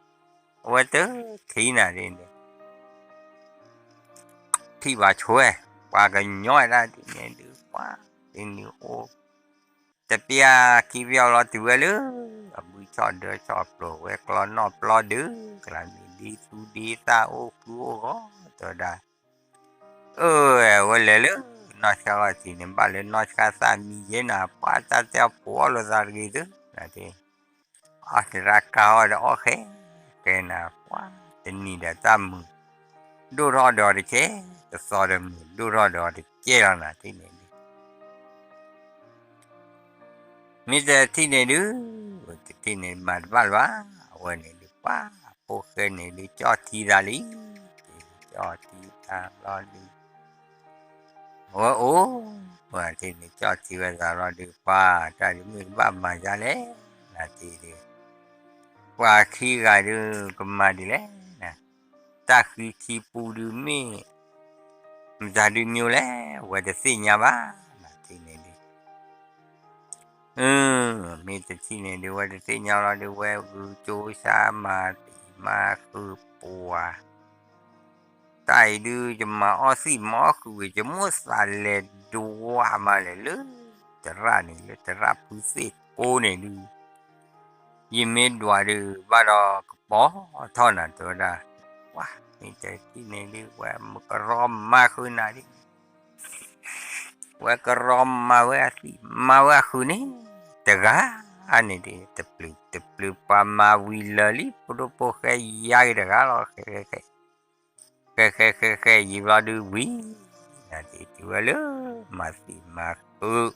အဝဲတထံၣ်နၤဒ်န့ၣ် ထံၣ်ဘၣ်ဆိဝဲ ပှၤကညီဝဲဒၣ်ဒ်န့ၣ်ဒုး ပှၢ် ဒ်န့ၣ်အိၣ် တပျၢ်ခံပျၢ်လီၤတုၤဝဲလၢ အဘုဆီၣ်ဒၢဆီၣ်ပျိၤဝဲ ကျီနီၣ်ပျီဒုး ကလၤမ့ၢ်ဒ်သူဒ်သၣ်အိၣ်ဃုအိၣ်ဂီၤ တဲဝဲဒၣ် အၢ ဝဲလဲၤလၢ နီၢ်ဆှၣ်ခီၣ်ထံးန့ၣ် ဘၣ်လၢနီၢ်ဆှၣ်သၣ်မံယဲနၤ ပှၢ်တၢ်တဲအီၤပိာ်အီၤလိာ်သးတဂ့ၤသု နၤဒ် အီၣ်သရၣ်ကါအီၣ်ဒီးအီၣ်ဃဲ ဃဲနၤ ပှၢ်တနံၤဒီးတၢ်မုာ် ဒိၣ်ထီၣ်ဒီးတကဲ တသီဒီးမုာ် ဒိၣ်ထီၣ်ဒီးတကဲလီၤနၤ ထံၣ်န့ၣ်ဒုး မ့ၢ်တထံၣ်န့ၣ်ဒုး တထံၣ်န့ၣ်မၤတဘၣ်လၢၤဘၣ် အဝဲန့ၣ်ဒုး ပှၢ် ဖိၣ်ဃဲန့ၣ်ဒုး ကၠီၣ်ထံသးလံ ကၠီၣ်ထံသးဘျီဒုး အဝဲအိၣ် ပှၢ်ထံၣ်န့ၣ် ကၠီၣ်ထံဝဲသးဘျီဒုး ပှၢ် တၢ်ဒုးမ့ၢ်ကဘၣ်မၤဒ်လဲၣ် နၤထံၣ်ဒုး ပှၤခံဂၤဒုး ကမၤဒ်လဲၣ် တၢ်ဃံခံပူဒုးမ့ၢ် မတၤဒုးမံၤလဲၣ် ဝဲတသ့ၣ်ညါဘၣ် နၤထံၣ်န့ၣ်ဒုး မ့ၢ်တထံၣ်န့ၣ်ဒုး ဝဲတသ့ၣ်ညါလီၤဒုး ဝဲဂုာ်ကၠိဆါမၤသံမၤဃုာ်ပှၤ တၢ်အံၤဒုး ယမၤအီၣ်သံၣ်မၤအီၣ်ဃုာ်ဝံၤ ယမိၣ်သးလဲၤဒွးမးလဲၣ်လၢ သရၣ်န့ၣ် လၢသရၣ်ဖုသ့ၣ်ကိးန့ၣ်ဒုး ယမ့ၢ်ဒွးဒုး ဘၣ်ဒီးကပီၤထီၣ်နၤ တဲဝဲဒၣ် ပှၢ် မ့ၢ်တထံၣ်န့ၣ်ဒုး ဝဲမကရီမၤဃုာ်နၤဒ် ဝဲကရီမၤဝဲအသံၣ် မၤဝဲအဃုာ်န့ၣ် တဂၤန့ၣ်ဒုး တပျုာ်တပျုာ် ပှၤမၤဝံၤလၢာ်လံ ဖိဒိၣ်ဖိၣ်ဃဲယါက့ၤတဂၤလီၤ ဃဲ ဃဲ ဃဲ ဃဲ ဃဲ ဃဲ ယံာ်ဘျီဒုးဝံၤ နၤထံၣ်တုၤဝဲလၢ မၤသံၣ်မၤဃုာ်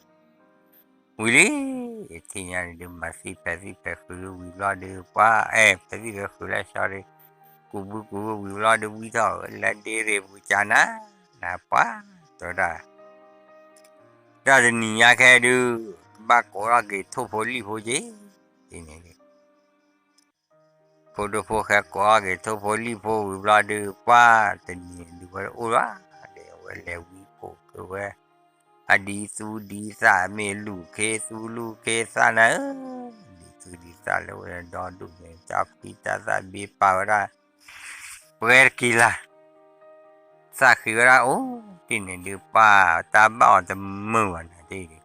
ဝံၤလံ ထံၣ်ညါန့ၣ်ဒုး မၤသံၣ်ဖဲသံၣ်ဖဲဃုာ်ဝံၤဘျီဒုး ပှၤ အဲ ဖဲသံၣ်ဖဲဃုာ်လၢဆီဒုး ကူးဘုကူးဘုဝံၤဘျီဒုး ဝံထီၣ်လၢဒ့ရ့ၣ်ပူၤကနၤ နၤပှၤ တဲဝဲဒၣ် တၢ်တနံၤညါခဲဒုး ကဘၣ်ကိးထီၣ်က့ၤထိၣ်ဖိလံၣ်ဖိက့ၤ ဒ်န့ၣ်ဒုး ဖိဒိၣ်ဖိၣ်ဃဲကိးထီၣ်က့ၤထိၣ်ဖိလံၣ်ဖိဝံၤဘျီဒုး ပှၤတနံၤဒုးဝဲအိၣ်လီၤ ဒီးဝဲလဲၤဝံကိးက့ၤဝဲ အဒ်သူဒ်သၣ် မ့ၢ်လူၤခ့သူလူၤခ့သၣ်နၤဧၢ ဒ်သူဒ်သၣ်လၢဝဲဒီဒူၣ်န့ၣ် တၢ်ဖံးတၢ်သၣ်ဘ့ပာ်ဝဲဒၣ် ပှဲၤတက့ၤလၢ် သးဃံးဝဲဒၣ်အိၣ် ဒ်န့ၣ်ဒုး ပှၤတၢ်ဘၣ်အီၤတမုာ်ဘၣ်နၤဒ်န့ၣ်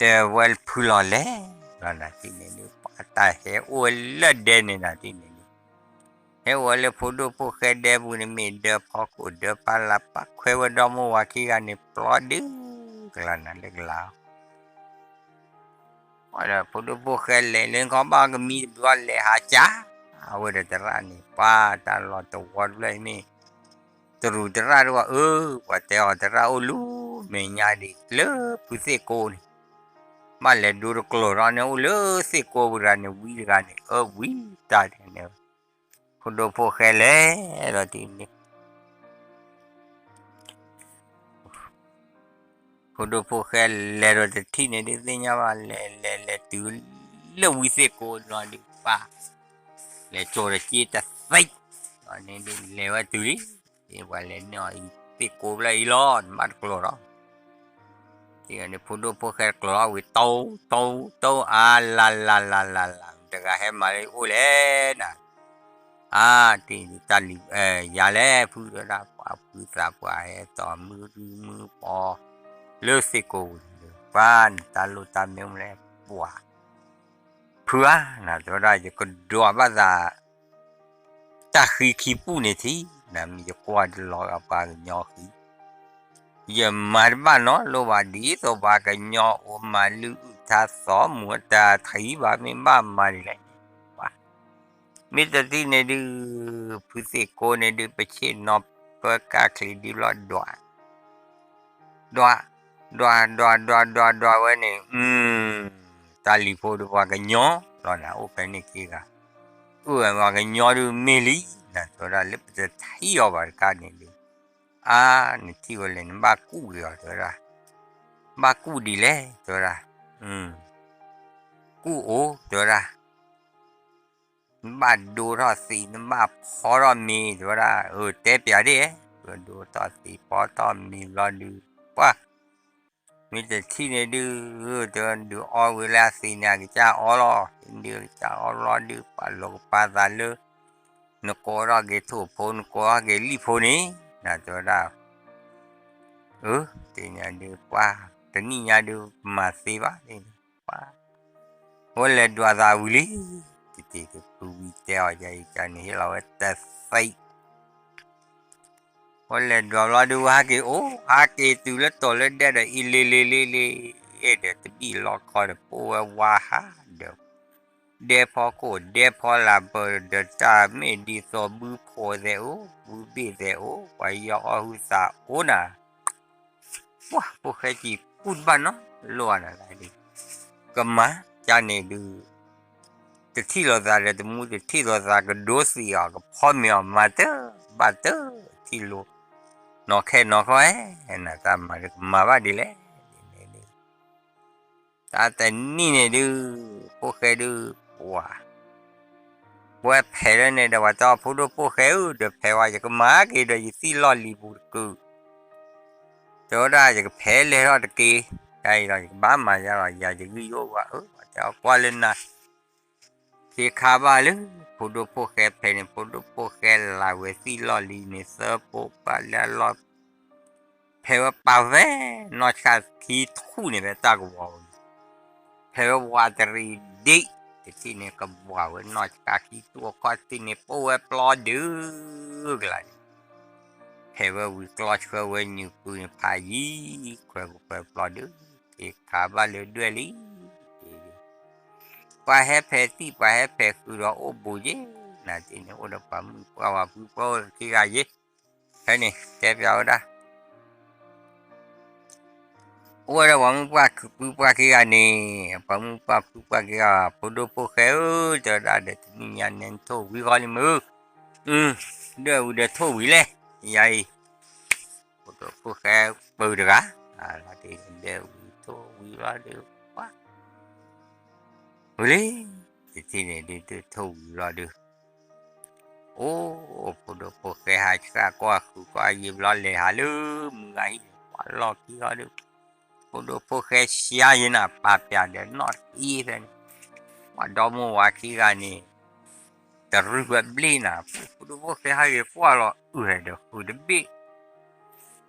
တဲဝဲဖုလီၤလဲၣ် လီၤနၤဒ်န့ၣ်ဒုး ပှၤတၢ်ဟဲအိၣ်ဝဲလၢဒဲန့ၣ်နၤဒ်န့ၣ်ဒုး ဟဲအိၣ်ဝဲလၢဖိဒိၣ်ဖိၣ်ဃဲဒဲပူၤန့ၣ် မ့ၢ်ဒၢဖီခိၣ်ဒၢပၢ်လၢ်ပၢ်ခွဲးဝဲဒီမါဝၤခံဂၤန့ၣ် ပျီဒုးကလၤနၤလၢကလၤ ပှၤဒီးဖိဒိၣ်ဖိၣ်ဃဲလဲၤလၢခီဘၣ်ကမံတဘျီလဲၤဟးကၠး အဝဲဒီးသရၣ်န့ၣ် ပှၤတၢ်လီၤတဝီတဖျၢၣ်အံၤမ့ၢ် တရူးသရၣ်တဝီ အၢ ပှၤတဲအီၤသရၣ်အိၣ်လူၤမဲာ်ညါဒံးလၢဖုသ့ၣ်ကိးန့ၣ် ဘၣ်လဲၤဒိတကျိၤထီၣ်န့ၣ် အိၣ်လၢသ့ၣ်ကိးပူၤတဂၤန့ၣ် ဝံတဂၤန့ၣ် အၢဝံတၢ်န့ၣ် ဖိဒိၣ်ဖိၣ်ဃဲလဲၤဒီးဒ်န့ၣ် ဖိ ဖိဒိၣ်ဖိၣ်ဃဲလဲၤဒီးတထံၣ်န့ၣ်ဒုးသ့ၣ်ညါဘၣ် လဲၤလဲၤလဲၤတုၤလၢဝံသ့ၣ်ကိးနီၤဒုးပၢ် လဲၤကၠိၤဒီးက့တသ့, ဒီးန့ၣ်ဒုးလဲၤဝဲတုၤလံ, ပှၤလဲၤန့ၢ်အီၤအံၤသ့ၣ်ကိးဖျၢၣ်အံၤလီၤ နဘၣ်တကျိၤလီၤ, ဒီးဖိဒိၣ်ဖိၣ်ဃဲတကျိၤလီၤဝံၤ တိတိတိ အါလၤလၤလၤလၤလၤ တဂၤဟဲမၤလၢအိၣ်လဲၣ်နၤ အါ တၢ်လံၤ ယၤလဲၣ် ဖုတဲဝဲဒၣ် ပှၤဖုသးပှၢ်ဟဲတီၢ်မုၢ်ရူမုၢ်ပီၤ လၢသ့ၣ်ကိးပူၤန့ၣ် ပှၤနတၢ်လိၣ်တၢ်မ့ၢ်မနုၤလဲၣ် ပှၤ ဖုဧါ နတဲဝဲဒၣ် ယကဒွးဘၣ်သး တၢ်ဃံခံပူၤန့ၣ်ထံၣ် နမ့ၢ်ယကွၢ်တလီၤဂာ်ပှၤကညီဃံ ယမၤတဘၣ်နီတလိၣ်ဘၣ် ဒ်သိးပှၤကညီအိၣ်မၤလုၢ်အုၣ်ထါသီမူၤအတၢ်ထံၣ်ဘၣ် မ့ၢ်ဘၣ်မၤဒ်လဲၣ် ပှၤ မ့ၢ်တထံၣ်န့ၣ်ဒုး ဖုသ့ၣ်ကိးန့ၣ်ဒုး ပဆ့ၣ်နီၤပၢကၢ်ချံးဒုးလီၤဒွး ဒွး ဒွး ဒွး ဒွး ဒွး ဒွးဝဲန့ၣ် တၢ်လံၤဖိဒီးပှၤကညီလီၤနၤ အိၣ်ဖဲန့ၣ်ခံဂၤ အိၣ်ဝဲပှၤကညီဒုးမ့ၢ်လံ နတဲဝဲဒၣ်လၢပတထံၣ်အီၤဘၣ်တခါန့ၣ်ဒုး အါ နထံၣ်ဝဲလဲၣ် နဘၣ်ကူၣ်က့ၤအီၤတဲဝဲဒၣ် ဘၣ်ကူၣ်ဒ်လဲၣ်တဲဝဲဒၣ် ကူၣ်အိၣ် တဲဝဲဒၣ် နဘၣ်ဒိထီၣ်သံး နဘၣ်ဖီထီၣ်မ့ၤ တဲဝဲဒၣ် အၢ တဲပျးဒ် ဒိထီၣ်သံးဖီထီၣ်မ့ၤဘျီဒုး ပှၤ မ့ၢ်တထံၣ်န့ၣ်ဒုး တဲဝဲဒုးအီဝံၤလၢအသံးန့ၣ် အကစၢ်အီလီၤ ဒုးအကစၢ်အီဘျီဒုး ပှၤလိာ်ကပၤသးလၢ နကိးထီၣ်က့ၤထိၣ်ဖိ နကိးထီၣ်က့ၤလံၣ်ဖိန့ၣ် နတဲဝဲဒၣ် အၢ တနံၤညါဒုး ပှၤ တနံၤညါဒုး မၤသ့ဘၣ် ပှၤ ဝဲလဲၤဒွးသးဝံၤလံ တထံၣ်ကဖုဝံၤတဲအီၤ ယၤအံၤကန့ၣ်ဟ့ၣ်လီၤဝဲတသံး ဝဲလဲၤဒွးဘျီဒုး ဝဲဟဲက့ၤအိၣ် ဟဲက့ၤတုၤလၢတိၤလၢဒဲဒီးအံၤလ့လ့လ့လ့ ဒီးတဘံၣ်လီခီဒီး ပိၢ်ဝဲဝါဟးဒီး ဒဲဖီခိၣ်ဒဲဖီလာ်ပၢၢ် ဒီးတၢ်မ့ၢ်ဒ်သိးဘုဖှီၣ်သဲးအိၣ် ဘုဘ့ၣ်သဲးအိၣ် ပှၤယီအီၣ်ဟုသးအိၣ်နၤ ပှၤဖိၣ်ဃဲကံၢ်ကူၣ်တဘၣ်နီတလိၣ်နၤဒုး ကမၤကန့ၣ်ဒုး တထံၣ်လိာ်သးဒီးတမူ တထံၣ်လိာ်သးကဒိသံးအီၤ ကဖီမ့ၤအီၤ မၤတၢ်ဘၣ်တၢ်ထံၣ်လိာ် နီၢ်ခဲနီၢ်ခီဟဲ နတၢ်မၤဒုးကမၤဘၣ်ဒ်လဲၣ် တၢ်တနံၣ်န့ၣ်ဒုး ဖိၣ်ဃဲဒုး ပှၤ ပဝဲဖဲးလၢန့ၣ်ဒီး ပှၤတဲအီၤဖိဒိၣ်ဖိၣ်ဃဲဧၢ ဒီးဖဲးဝဲ ယကမၤက့ၤဒီးယသံၣ်လီၢ်လံၤပူၤတကုာ် တဲဝဲဒၣ် ယကဖဲးလဲၤထီၣ်တက့ၢ် တၢ်အံၤလီၤ ယကဘၣ်မၤယါလီၤ ယၤယဂံၢ်ယအိၣ်ဘၣ် အၢ ပှၤတဲအီၤကွၢ်လၢနၤ ခ့ခါဘၣ်လၢ ဖိဒိၣ်ဖိၣ်ဃဲဖဲးန့ၣ် ဖိဒိၣ်ဖိၣ်ဃဲလၢဝဲသံၣ်လီၢ်လံၤန့ၣ် သၢပိၢ်ပာ်လၢအလီၢ် ဖဲးဝဲပာ်ဝဲ နီၢ်ဆှၣ်ခံထူၣ်န့ၣ် ဖဲတၢ်ကဝီၤပူၤန့ၣ် ဖဲးဝဲဝးတရံးဒံး တထံၣ်န့ၣ် ကဘှၣ်ဝဲနီၢ်ဆှၣ်ခံထူၣ်အခီၣ်ထံးန့ၣ် ပိၢ်ဝဲပျီဒုးကလါန့ၣ် ဖဲးဝဲဝံၤကျီဆှၢဝဲညုးကုန့ၣ် ဖးယံၤ ခွဲးကပၢၤပျီဒုး ခ့ခါဘၣ်လၢဒွဲၣ်လံ ပှၤဟဲဖဲးသံၣ် ပှၤဟဲဖဲးဃုာ်ဒီးအိၣ်ဘူးယ့ၣ် နၤတထံၣ်န့ၣ် အိၣ်ဒီးပှၤမုၣ်ပှၢ်ဝၤဖုပှၢ်အိၣ်ခံဂၤယ့ၣ် ဖဲန့ၣ် တဲပျးဝဲဒၣ် အိၣ်ဝဲဒီးပှၤမုၣ်ပှၢ်ဖုပှၢ်ခံဂၤန့ၣ် ပှၤမုၣ်ပှၢ်ဖုပှၢ်ခံဂၤ ဖိဒိၣ်ဖိၣ်ဃဲဧၢ တဲဝဲဒၣ်ဒီး တနံၣ်ညါန့ၣ် နထိၣ်ဝံၤဃီလံမ့ၢ်ဧၢ ဒွဲၣ်ဝံၤဒီးထိၣ်ဝံၤလဲၣ် ယၤအံၤ ဖိဒိၣ်ဖိၣ်ဃဲပၢၤတဂၤ လီၤတံၢ်ဒွဲၣ်ဝံၤထိၣ်ဝံၤလီၤဒီး ပှၤ ဝံၤလံ တထံၣ်န့ၣ်ဒုး ထိၣ်ဝံၤလီၤဒုး အိၣ် ဖိဒိၣ်ဖိၣ်ဃဲဟးဆှၣ်ကွၢ်ဃုာ်ကွၢ်ယံာ်ဘျီလဲၤဟးလၢ မုၢ်ဂၤဟံၣ် ပှၤလီၢ်ခံလီၤဒုး ဖိဒိၣ်ဖိၣ်ဃဲဆှါယံၤနၤ ပာ်ပျးဒီးနီၢ်သံဖဲန့ၣ် ပှၤဒီမိၢ်ဝၤခံဂၤန့ၣ် တရုၢ်ဝဲဘျ့ၣ်နၤ ဖိဒိၣ်ဖိၣ်ဃဲဟးဂ့ၤကွၢ်လီၤ အုၣ်ဟဲဒီးဃုာ်တဘ့ၣ်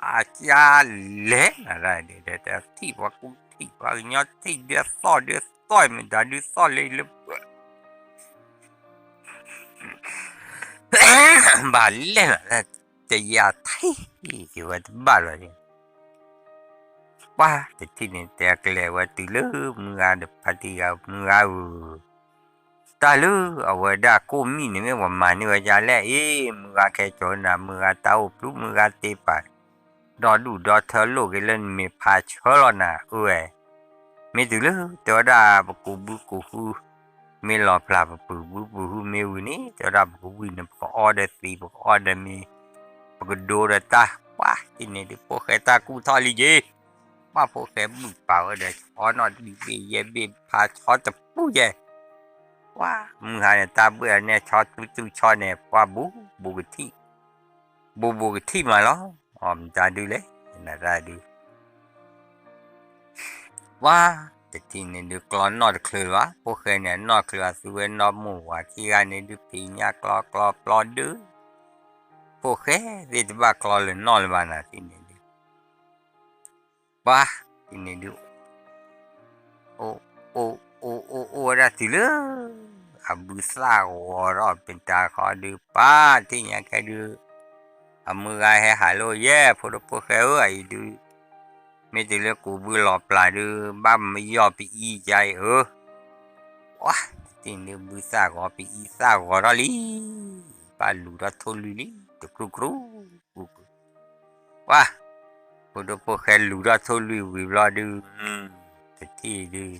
အကၢ်လဲၣ်နၤ ဒီးတထံၣ်ပှၤကူထံၣ်ပှၤကညီထံၣ်ဒုးသီၣ်ဒုးသီၣ် မ့ၢ်တၢ်ဒုးသီၣ်လၢလၢ ဘၣ်လဲၣ်နၤ တယၤထံၣ်က့ၤဝဲတဘၣ်လီၤ ပှၤတထံၣ်န့ၣ် တဲကျဲဝဲတုၤလၢမုၢ်ဂၤဒီးဖါတံၢ်ဂၤ မုၢ်ဂၤဧၢ တၢ်လၢအဝဲဒၣ်ကိၣ်မံၣ်န့ၣ် မ့ၢ်ပှၤမၤန့ၢ်ဝဲဒ်လဲၣ်အံၤ မုၢ်ဂၤခဲကိာ်နၤ မုၢ်ဂၤတၢ်အိၣ်ပျူၤ မုၢ်ဂၤတ့ပာ် ဒီဒူၣ်ဒီထၢလိၣ်က့ၤလၢနမ့ၢ်ဖးဆၢလီၤနၤ အၢဝဲ မ့ၢ်တုၤလၢတဲဝဲဒၣ်ပကူးဘုကူးဃု မ့ၢ်လီၤဖျါပပုာ်ဘုပုာ်ဟုမ့ၢ်ဝံၤန့ၣ် တဲဝဲဒၣ်ပကဝံၤန့ၣ် ပကအီဒီးသံး ပကအီဒီးမ့ၤ ပကဒိဒီးတၢ် ပှၤတထံၣ်န့ၣ်ဒုး ဖိၣ်ဃဲတၢ်ကူၣ်ထီၣ်လံက့ၤ ပှၢ်ဖိၣ်ဃဲဘုၣ်ပာ်ဝဲဒီး ဆီနီၣ်ဒုဘ့ၣ်ယဲၢ်ဘ့ၣ်ဖးဆီတပူၤယဲၢ်, ပှၢ်မုၢ်ဟါန့ၣ် တၢ်ဘှဲၣ်အီၤန့ၣ် ဆီတူတူဆီန့ၣ် ပှၢ်ဘူး ဘူးကထံၣ်, ဘူးဘူးကထံၣ်မးလီၤ, အမတၤဒုလဲၣ်, နတၢ်ဒု ပှၢ်တထံၣ်န့ၣ်ဒုး ကျီနီၣ်တချုးလၢၤဘၣ်, ဖိၣ်ဃဲန့ၣ် အနီၣ်ချုးအသူဝဲနီၢ်မိၢ်ဝၤခံဂၤန့ၣ်ဒုး ဖံးညၣ်ကျီကျီပျီဒုး, ဖိၣ်ဃဲသ့ၣ်တဘၣ်ကျီလၢၤနီၣ်လၢၤဘၣ်နၤထံၣ်န့ၣ်ဒုး, ပှၢ်ထံၣ်န့ၣ်ဒုး အိၣ်အိၣ်အိၣ်အိၣ်ဝဲဒၣ်တုၤလၢ အဘုသၣ်ဂီၤထီၣ်ပတၤခီဒုး ပှၢ်ထံၣ်ညါခဲဒုး အမုၢ်ဂၤဟဲဟးလိာ်ယဲၢ် ဖိဒိၣ်ဖိၣ်ဃဲဧၢ အအံၤဒုး မ့ၢ်တုၤလၢကူးဘုလီၤပျၢ်ဒုး ဘၣ်မယီၢ်ပအံၤယါအံၤဧၢ, ပှၢ်တထံၣ်န့ၣ်ဒုး ဘုသၣ်ဂီၤပအံၤသၣ်ဂီၤထီၣ်လံ, ဘၣ်လူၤထီၣ်ထိၣ်လွံၢ်လံ တကြူၢ်ကြူၢ် ပှၢ် ဖိဒိၣ်ဖိၣ်ဃဲလူၤထီၣ်ထိၣ်လွံၢ်ဝံၤဘျီဒုး, တထံၣ်ဒုး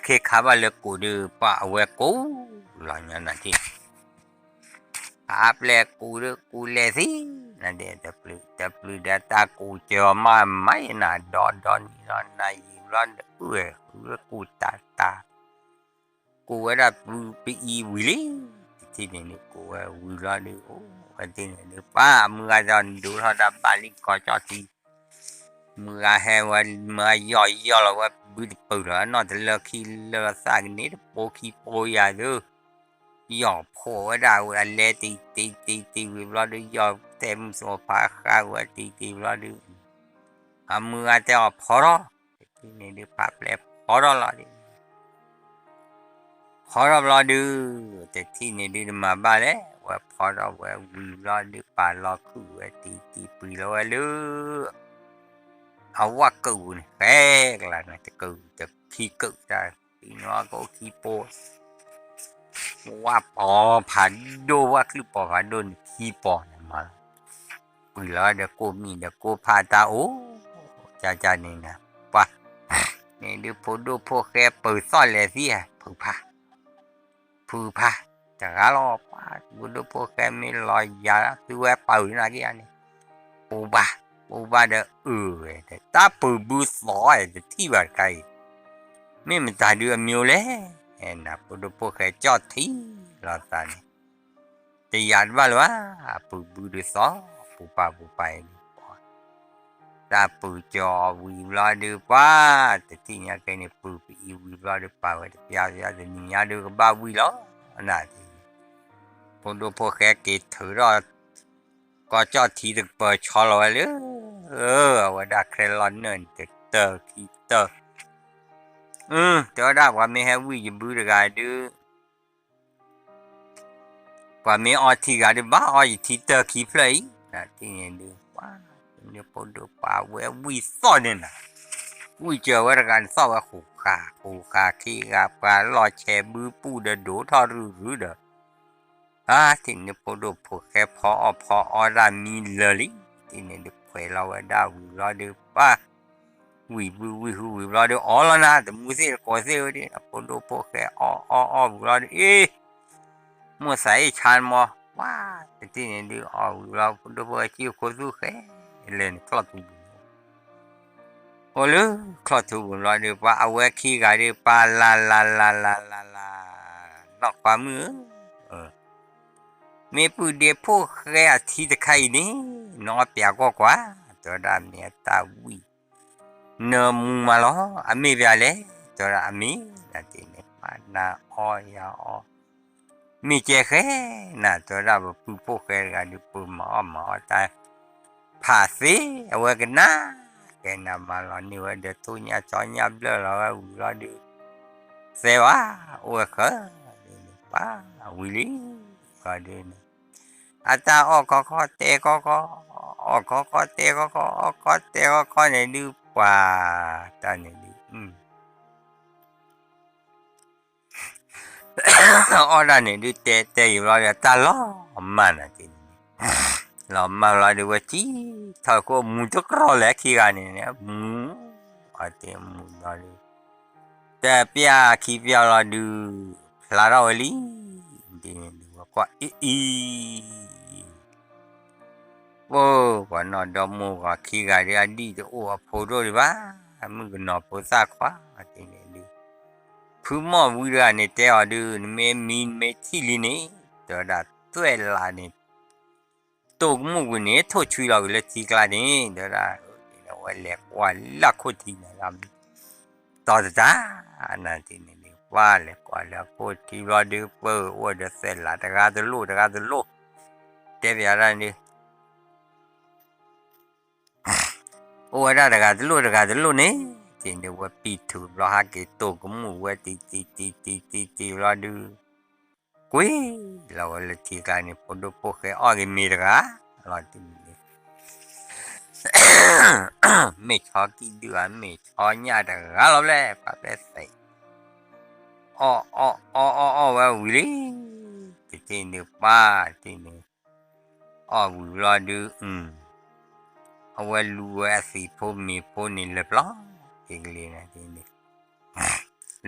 ခ့ခါဘၣ်လၢကူးဒုး ပှၢ်အဝဲကူးလီၤညါနၤထံၣ်, ဖးပျဲၢ်ကူးဒုးကူးလဲၤသံ, နဒဲး တပျုၤဒီးတၢ်ကူးစၢၤအီၤမးမးယနၤ ဒီဒီနံၤလီၤနၤယံာ်ဘျီဒုး အုၣ်ဝဲကူးတၢ်တၢ် ကူးဝဲဒၣ်ပအံၤဝံၤလံ, တထံၣ်န့ၣ်ဒုး ကူးဝဲဝံၤဘျီဒုး အိၣ်ဝဲသ့ၣ်န့ၣ်ဒုး ပှၢ်မုၢ်ဂၤဒီးဒိးထီၣ်တၢ်ဘၣ်လံကီၢ်ကၠီၣ်ထံ, မုၢ်ဂၤဟဲဝဲမုၢ်ဂၤယီၢ်ယီၢ်လီၤဝဲဘုတပၢၢ်လီၤ အနီၢ်တလၢခံလၢသၣ်ကန့ၣ်တပိာ်ခံပိာ်ယၤဒုး, ယီၢ်ဖှိၣ်ဝဲဒၣ်ဝဲအလဲတံၤတံၤတံၤတံၤဝံၤဘျီဒုး ယီၢ်တဲမုၢ်စိၤဖးဃါဝဲတံၤတံၤဘျီဒုး အမုၢ်ဂၤတဲအီၤဖီထီၣ်, တထံၣ်န့ၣ်ဒုး ဖးပျဲၢ်ဖီထီၣ်လီၤဒုး, ဖီထီၣ်ဘျီဒုး, တထံၣ်န့ၣ်ဒုး တမၤဘၣ်လဲၣ်, ဝဲဖီထီၣ်ဝဲဝံၤဘျီဒုး ပာ်လီၤခုၣ်ဝဲတံၤတံၤပှံၤလီၤဝဲလၢ အဝၣ်ကုးပူၤန့ၣ် ဃဲကလၤန့ၣ် တကုးတခံကုးတၢ်, ပံၤနီၣ်ကအိၣ်ခံပိာ် ဝၣ်ပီၤဖးဒိၣ် ဝၣ်ချုၣ်ပီၤဖးဒိၣ်န့ၣ် ခံပီၤန့ၣ်မးလီၤ, ပှံၤလီၤဒီးကိၣ်မံၣ်ဒီးကိၣ်ဖးတၢ်အိၣ်, ကၢ်ကၢ်န့ၣ်နၤ, ပှၢ်, န့ၣ်ဒုးဖိဒိၣ်ဖိၣ်ဃဲပၢၤသီၣ်လဲၤသံဧါ, ဖုဖး, ဖုဖး, တဂၤလီၤ, ပှၢ်, ဖိဒိၣ်ဖိၣ်ဃဲမ့ၢ်လီၤယၤ သုဝဲပၢၤနၤက့ၤဧါန့ၣ်, ပူၤဘၣ်, ပူၤဘၣ်ဒီးအုၣ်ဝဲ, တၢ်ပၢၤဘုသီၣ်တထံၣ်ဘၣ်တခါအံၤ မ့ၢ်မတၤဒုးအမံၤလဲၣ်, နဖိဒိၣ်ဖိၣ်ဃဲကၠီၣ်ထံလီၤသးန့ၣ်, တယၤတဘၣ်လၢၤဘၣ်, အပၢၤဘုဒုးသီၣ်, ပူၤပၢ်ပူၤပၢ်အံၤဒုး, တၢ်ပၢၤကၠီၤဝံၤဘျီဒုးပှၢ်, တထံၣ်ညါကဲန့ၣ် ပၢၤပအံၤဝံၤဘျီဒုး ပာ်ဝဲတပျၢ်ပျၢ်တနံၤညါဒုးကဘၣ်ဝံၤလီၤ, နၤ, ဖိဒိၣ်ဖိၣ်ဃဲက့ၤထုးထီၣ် ကီၢ်ကၠီၣ်ထံတကပၤဆီလီၤဝဲလၢ အဝဲဒၣ်ချဲလီၤနၢၣ်န့ၣ် တတၢၢ်ခံတၢၢ်, တဲဝဲဒၣ်ပှၤမ့ၢ်ဟဲဝံၣ်ယဘုတဂၤဒုး ပှၤမ့ၢ်အီထံဂၤဒုး ဘၣ်အီယထံတၢၢ်ခံဖျၢၣ်အံၤ, နထံၣ်န့ၣ်ဒုး ပှၤ, ဖိဒိၣ်ပှၤဝဲဝံၣ်သီၣ်န့ၣ်နၤ, ဝံၣ်စၢၤဝဲတဂၤန့ၣ်သီၣ်ဝဲဃိးဃာ်, ဃိးဃာ်ခံဂၤ ပှၤလီၤဆဲးဘုပူၣ်ဒီးဒိးထီၣ်ရုရုဒီး အါ ထံၣ်န့ၣ်ဖိဒိၣ်ဖိၣ်ဃဲဖီအီၣ်ဖီအီဒၣ်မံလၢာ်လံ, ထံၣ်န့ၣ်ဒုးခွဲးလီၤဝဲဒၣ်ဝံၤဘျီဒုး ပၢ်, ဝံၣ်ဘုဝံၣ်ဟုဝံၤဘျီဒုး အီလီၤနၤ တမူသ့ၣ်တကိးသ့ၣ်ဝဲဒၣ် ဖိဒိၣ်ဖိၣ်ဃဲအီၣ်အီၣ်အီၣ်ဝံၤဘျီဒုး အ့ မိၢ်သးအ့ၣ်ဆါမီၤ, ပှၤ, တထံၣ်န့ၣ်ဒုးအီၣ်ဝံၤဘျီ ဖိဒိၣ်ဖိၣ်ဃဲကံၢ်ခိၣ်သူၣ်ဃဲလဲၣ်န့ၣ် ချီၣ်ထူပူၤ အိၣ်လၢချီၣ်ထူပူၤဘျီဒုး ပှၤအဝဲခံဂၤဒုး ပၢ်လၢ်လၢ်လၢ်လၢ်လၢ်လၢ်, နီၢ်ခွါမုၣ်ဧၢ, မ့ၢ်ပုၢ်ဒ့ဖိၣ်ဃဲအထံတခါအံၤန့ၣ် နအီၣ်ပျးကွၢ်ကွၢ်, တဲဝဲဒၣ်မ့ၢ်အတၢ်ဝံၣ် နၢမူမးလီၤ, အမ့ၢ်ပျးလဲၣ်, တဲဝဲဒၣ်အမ့ၢ် နၤတ့ၢ်န့ၣ် ပှၤနၤအီၣ်ယၤအီၣ် မ့ၢ်ကဲဃဲနၤ တဲဝဲဒၣ်ပပုၢ်ဖိၣ်ဃဲတဂၤဒုး ပမၤအီၣ်မၤအီၣ်တၢ် ဖးသ့ အဝဲကနၣ် ကဲနၤမၤလီၤန့ၢ်ဝဲဒီး ထိၣ်ညၣ်ဆီညၣ်ဘျၢၣ်လီၤဝဲဝံၤလီၤဒုး သဲဝဲ အိၣ်ဝဲဃၢၤ ဒ်န့ၣ် ပှၤဝံၤလံ လီၤဒုးန့ၣ် အတၢ်အီၣ်ခီခီတဲခီခီ အီၣ်ခီခီတဲခီခီ အီၣ်ခီတဲခီခီန့ၣ်ဒုး ပှၤ တၢ်န့ၣ်ဒုး အီၣ်ဒၣ်န့ၣ်ဒုး တဲတဲယံာ်ဘျီဒီး တၢ်လီၤမၢ်နၤက့ၤန့ၣ် လီၤမၢ်ဘျီဒုး ဝဲစံၣ်ထီၣ်ခိၣ်မူတကြီၤလဲၣ်ခံဂၤန့ၣ် မူ အီၣ်တ့ၢ်မူဘျီဒုး တပျၢ်ခံပျၢ်လီၤဒုး ဖျါထီၣ်ဝဲလံ ဒ်န့ၣ်ဒုး ဝဲကွၢ်အံၤအံၤ ပှၤနီၢ်ဒီမါဂၤခံဂၤဒီး အဒံၣ်တအိၣ်အဖိဒိၣ်ဒံးဘၣ်, မုၣ်ကနီၤဖိသၣ်ခွါတထံၣ်န့ၣ်ဒုး, ဖုမီၢ်ဝံတဂၤန့ၣ်တဲအီၤဒုး နမ့ၢ်မံနမ့ၢ်ထံၣ်လံန့ၣ်, တဲဝဲဒၣ်သွဲၣ်လးန့ၣ် တိၢ်ကမူၣ်ကွံာ်န့ၣ် ထိၣ်ဆွံလီၤကွံာ်လၢထံကျါန့ၣ်, တဲဝဲဒၣ်, ဝဲလဲၤကွၢ်လၢခိၣ်ထံန့ၣ်လီၤ, တီၤတတၢ်, နထံၣ်န့ၣ်ဒုး ပှၤလဲၤကွၢ်လၢခိၣ်ထံဘျီဒုး ပၢၢ်အိၣ်ဒီးသွဲၣ်လးတဂၤတလိၣ်တဂၤတလိၣ်, တဲဘၣ်ဒၣ်န့ၣ် အိၣ်ဝဲဒၣ်တဂၤတလိၣ်တဂၤတလိၣ်န့ၣ်, တထံၣ်န့ၣ်ဒုး ဝဲပံာ်ထူၣ်ဘျီဟဲက့ၤတိၢ်ကမူၣ်ဝဲတံၤတံၤတံၤတံၤတံၤတံၤဘျီဒုး, ကွံာ်လီၤဝဲလၢထံကျါန့ၣ် ဖိဒိၣ်ဖိၣ်ဃဲအီၣ်က့ၤမ့ၤတဂၤလီၤတံၢ်န့ၣ်ဒုး မ့ၢ်ဆီကံၣ်ဒုၣ်ဧါ မ့ၢ်ဆီညၣ်တဂၤလီၤဘျဲၣ် ပှၤဖဲသဲး အီၣ်အီၣ်အီၣ်အီၣ်အီၣ်ဝဲဝံၤလံ, တထံၣ်န့ၣ်ဒုး ပှၤတထံၣ်န့ၣ် အီၣ်ဝံၤဘျီဒုး အဝဲလူဝဲအသံးဖိမ့ၤဖိန့ၣ်လၢာ်ပျီ က့ၤကလံၤန့ၣ်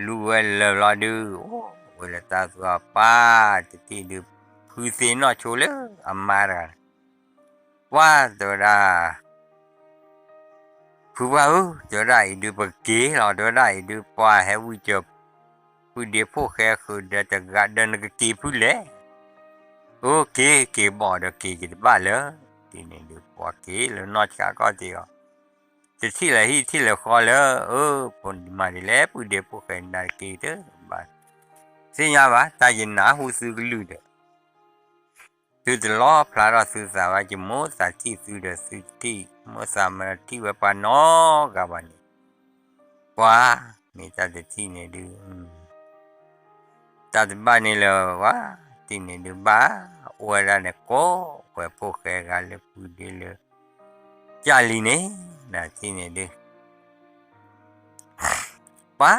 လူဝဲလၢာ်ဘျီဒုး အိၣ်ဝဲလၢတၢ်သူၣ်အပၢ် တထံၣ်ဒုး ဖုသ့ၣ်နီၣ်ဆိလၢအမါတဂၤန့ၣ် ပှၤတဲဝဲဒၣ် ဖုပှၢ်ဧၢ တဲဝဲဒၣ်အံၤဒုး ပကက့ၤလီၤ တဲဝဲဒၣ်အံၤဒုး ပှၤဟဲဝံစၢၤ ပုၢ်ဒ့ဖိၣ်ဃဲဃုာ်ဒီးတဂၤဒီးနကက့ၤဖုလဲၣ်, အိၣ်က့ၤက့ၤဘၣ်ဒီးက့ၤက့ၤတဘၣ်လၢ တထံၣ်န့ၣ်ဒုး ပှၤက့ၤလၢနီၢ်ဆှးကီၢ်တ့ၢ်အီၤ တထံၣ်လၢဟံၣ်ထံၣ်လၢဃီလၢ အၢ ဖိမါဒ်လဲၣ် ပုၢ်ဒ့ဖိၣ်ဃဲနၤတက့ၤတဘၣ် သ့ၣ်ညါဘၣ် တၢ်ယနၢ်ဟူသုကလုၢ်ဒီး သုတလီၤဖျါထီၣ်သုသးဘၣ် ယမိၣ်သးထံၣ်သုဒီးသုတထံၣ် မိၣ်သးမၤထံၣ်ဝဲပှၤနီတဂၤဘၣ်န့ၣ် ပှၤ မ့ၢ်တၢ်တထံၣ်န့ၣ်ဒုး တၢ်တဘၣ်န့ၣ်လၢၤဘၣ် တထံၣ်န့ၣ်ဒုးဘၣ် အိၣ်ဝဲဒၣ်န့ၣ်ကိးဝဲဖိၣ်ဃဲတဂၤလၢပုၢ်ဒ့လၢ ကၢ်လံၤန့ၣ် နထံၣ်န့ၣ်ဒုး ပှၤ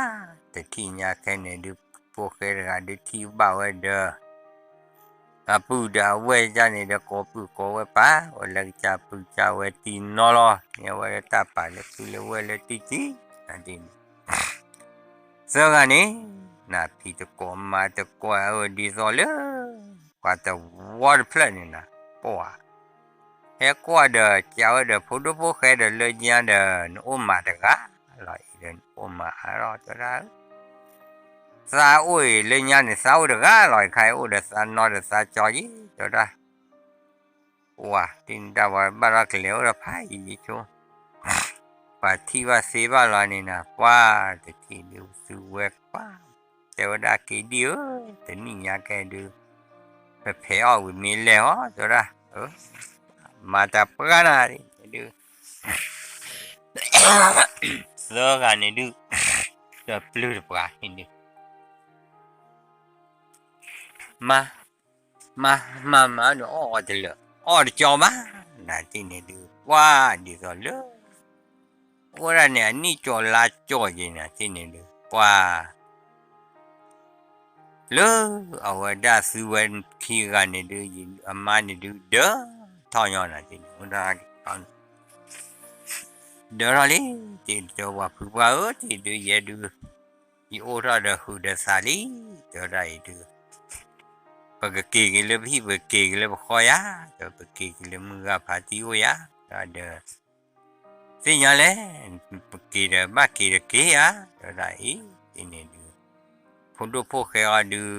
တထံၣ်ညါခဲန့ၣ်ဒုး ဖိၣ်ဃဲတဂၤဒုးထံၣ်ဘၣ်ဝဲဒီး အပုၢ်ဒီးအဝဲၢ်ဒ်န့ၣ်ဒီး ကိးပုၢ်ကိးဝဲၢ်ပာ်ဝဲလၢကစၢ်ပုၢ်ကစၢ်ဝဲၢ်တံၢ်နီၤလီၤ မ့ၢ်ဝဲလၢတၢ်ပာ်လၢပုၢ်လၢဝဲၢ်လၢတံၢ်တံၢ် နထံၣ်န့ၣ် သၢဂၤန့ၣ် နဖံးတကိးမၤတကိးအဒ်သိးလၢ ပှၤတဝီတဖျၢၣ်န့ၣ်နၤ ပှၤ ဟဲကွၢ်ဒီးကးဝဲဒီးဖိဒိၣ်ဖိၣ်ဃဲဒီးလၢညါဒီး နအိၣ်မးတဂၤလီၤအံၤဒီး နအိၣ်မးအါလီၤတဲဒၣ် သးအိၣ်အံၤလၢညါန့ၣ် သးအိၣ်တဂၤလီၤ ခါအံၤအိၣ်ဒီးသးနီဒီးသးကၠီယံၤတဲဒၣ် ပှၤ တထံၣ်န့ၣ်ဒုး ပှၤဘၣ်ထီၣ်ကလဲၤအိၣ်ဒီးဖးယံၤယံၤဆိ ပှၤထံၣ်ဘၣ်သ့ဘၣ်လီၤန့ၣ်နၤ ပှၤ တထံၣ်ဒုး သုဝဲကွၢ် တဲဝဲဒၣ်က့ၤဒံၣ်ဧၢ တနံၣ်ညါကဲဒုး ပဖဲးအီၣ်ဝံၤမ့ၢ်လဲၣ်ဟီ တဲဝဲဒၣ် မၤတၢ်ပှၢ်နၤဒုး သၢဂၤန့ၣ်ဒုး တပျုၢ်တပှၤန့ၣ်ဒုး မၤ မၤ မၤ မၤဒီးအီၣ်အီၤတလၢာ် အီၣ်တကၠီဘၣ် နထံၣ်န့ၣ်ဒုး ပှၤဒ်သိးလၢ အိၣ်ဒၣ်န့ၣ် အနံၣ်ကၠီလါကၠီက့ၤ နထံၣ်န့ၣ်ဒုး ပှၤ လၢအဝဲဒၣ်သုဝဲခံဂၤန့ၣ်ဒုး အမါန့ၣ်ဒုး ဒၢထီၣ်ညီနၤ တထံၣ်န့ၣ် အိၣ်ဒၣ် ဒၢထီၣ်လံ တထံၣ်ဒုး ပှၤဖုပှၢ်ဧၢ တထံၣ်ဒုး ယဲဒုး ယအိၣ်ထီၣ်ဒီးဟုးဒီးသးလံ တဲဝဲဒၣ်အံၤဒုး ပကက့ၤက့ၤလၢပဟံၣ် ပကက့ၤက့ၤလၢပဃီယၤ ဒီးပက့ၤက့ၤလၢမုၢ်ဂၤဖးတံၢ်အိၣ်ယၤ ဒီး သ့ၣ်ညါလဲၣ် ပက့ၤဒီးဘၣ်က့ၤဒီးက့ၤယၤ တဲဝဲဒၣ်အံၤ တထံၣ်န့ၣ်ဒုး ဖိဒိၣ်ဖိၣ်ဃဲအီၤဒုး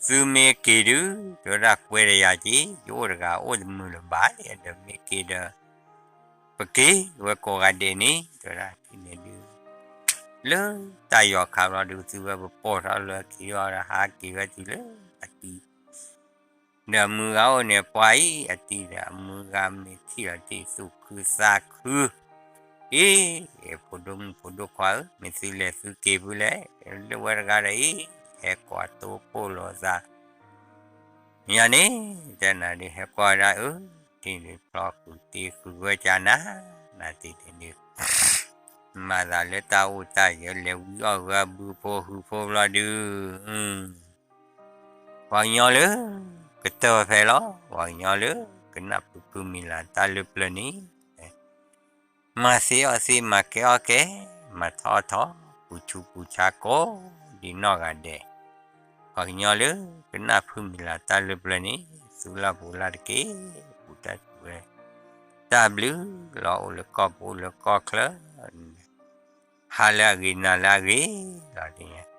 သုမ့ၢ်က့ၤဒုး တဲဝဲဒၣ်ကွဲးဒီးယၤက့ၤ ယအိၣ်တဂၤအိၣ်တမုာ်လၢၤဘၣ် ဒီးမ့ၢ်က့ၤဒီး ပက့ၤဝဲကိးဂၤဒဲးန့ၣ် တဲဝဲဒၣ် တထံၣ်န့ၣ်ဒုး လၢတၢ်ယီၤခါဘျီဒုး သုဝဲပပိာ်ထီၣ်လၢခံအီၤဒီး ဟးက့ၤဝဲတုၤလၢအတံၤ ဒီးအမုၢ်ဂၤအိၣ်န့ၣ် ပှၤအံၤအတံၤဒီး အမုၢ်ဂၤမ့ၢ်ထံၣ်လီၤတံၢ်သူၣ်ခုသးခု အံၤ ဖိဒိၣ်မုၣ်ဖိဒိၣ်ခွါဧၢ မ့ၢ်သုလဲၤသုက့ၤဖုလဲၣ် လၢဝဲတဂၤဒီးအံၤ ဟဲကွၢ်တိပိာ်လိာ်သး ညါန့ၣ် တဲနၤဒုး ဟဲကွၢ်ဒၣ်အၢ တထံၣ်ဒုး ဖျီဃုာ်တ့ဃုာ်ဝဲကနၤ နထံၣ်န့ၣ်ဒုး မၤသးလၢတၢ်အိၣ်တၢ်ယၢၤ လဲၤဝံအီၣ်ဂၢဘုဖိဟုဖိဘျီဒုး ပှၤကညီလၢ ကတၢၢ်ဖဲလီၤ ပှၤကညီလၢ ကနၢ်ဖုဖုမံၤလၢ်တၢ်လၢပျၢၤန့ၣ် မၤသ့အီၣ်သ့ မၤကဲအီၣ်ကဲ မၤထီၣ်အီၣ်ထီၣ် ပူၤဆူးပူၤဆါကိးဒံနီၢ်ဂၤဒဲး ပှၤကညီလၢ ကနၢ်ဖုမံၤလၢ်တၢ်လၢပျၢၤန့ၣ် သူလၢ်ပူၤလၢ်တက့ၢ် ပူၤတၢ် တၢ်ဘျုးလီၤ အိၣ်လၢကီၢ်ပူၤလၢကီၢ်ချၢန့ၣ် ဟါလၢအဂ့ၤ နၤလၢအဂ့ၤလီၤ.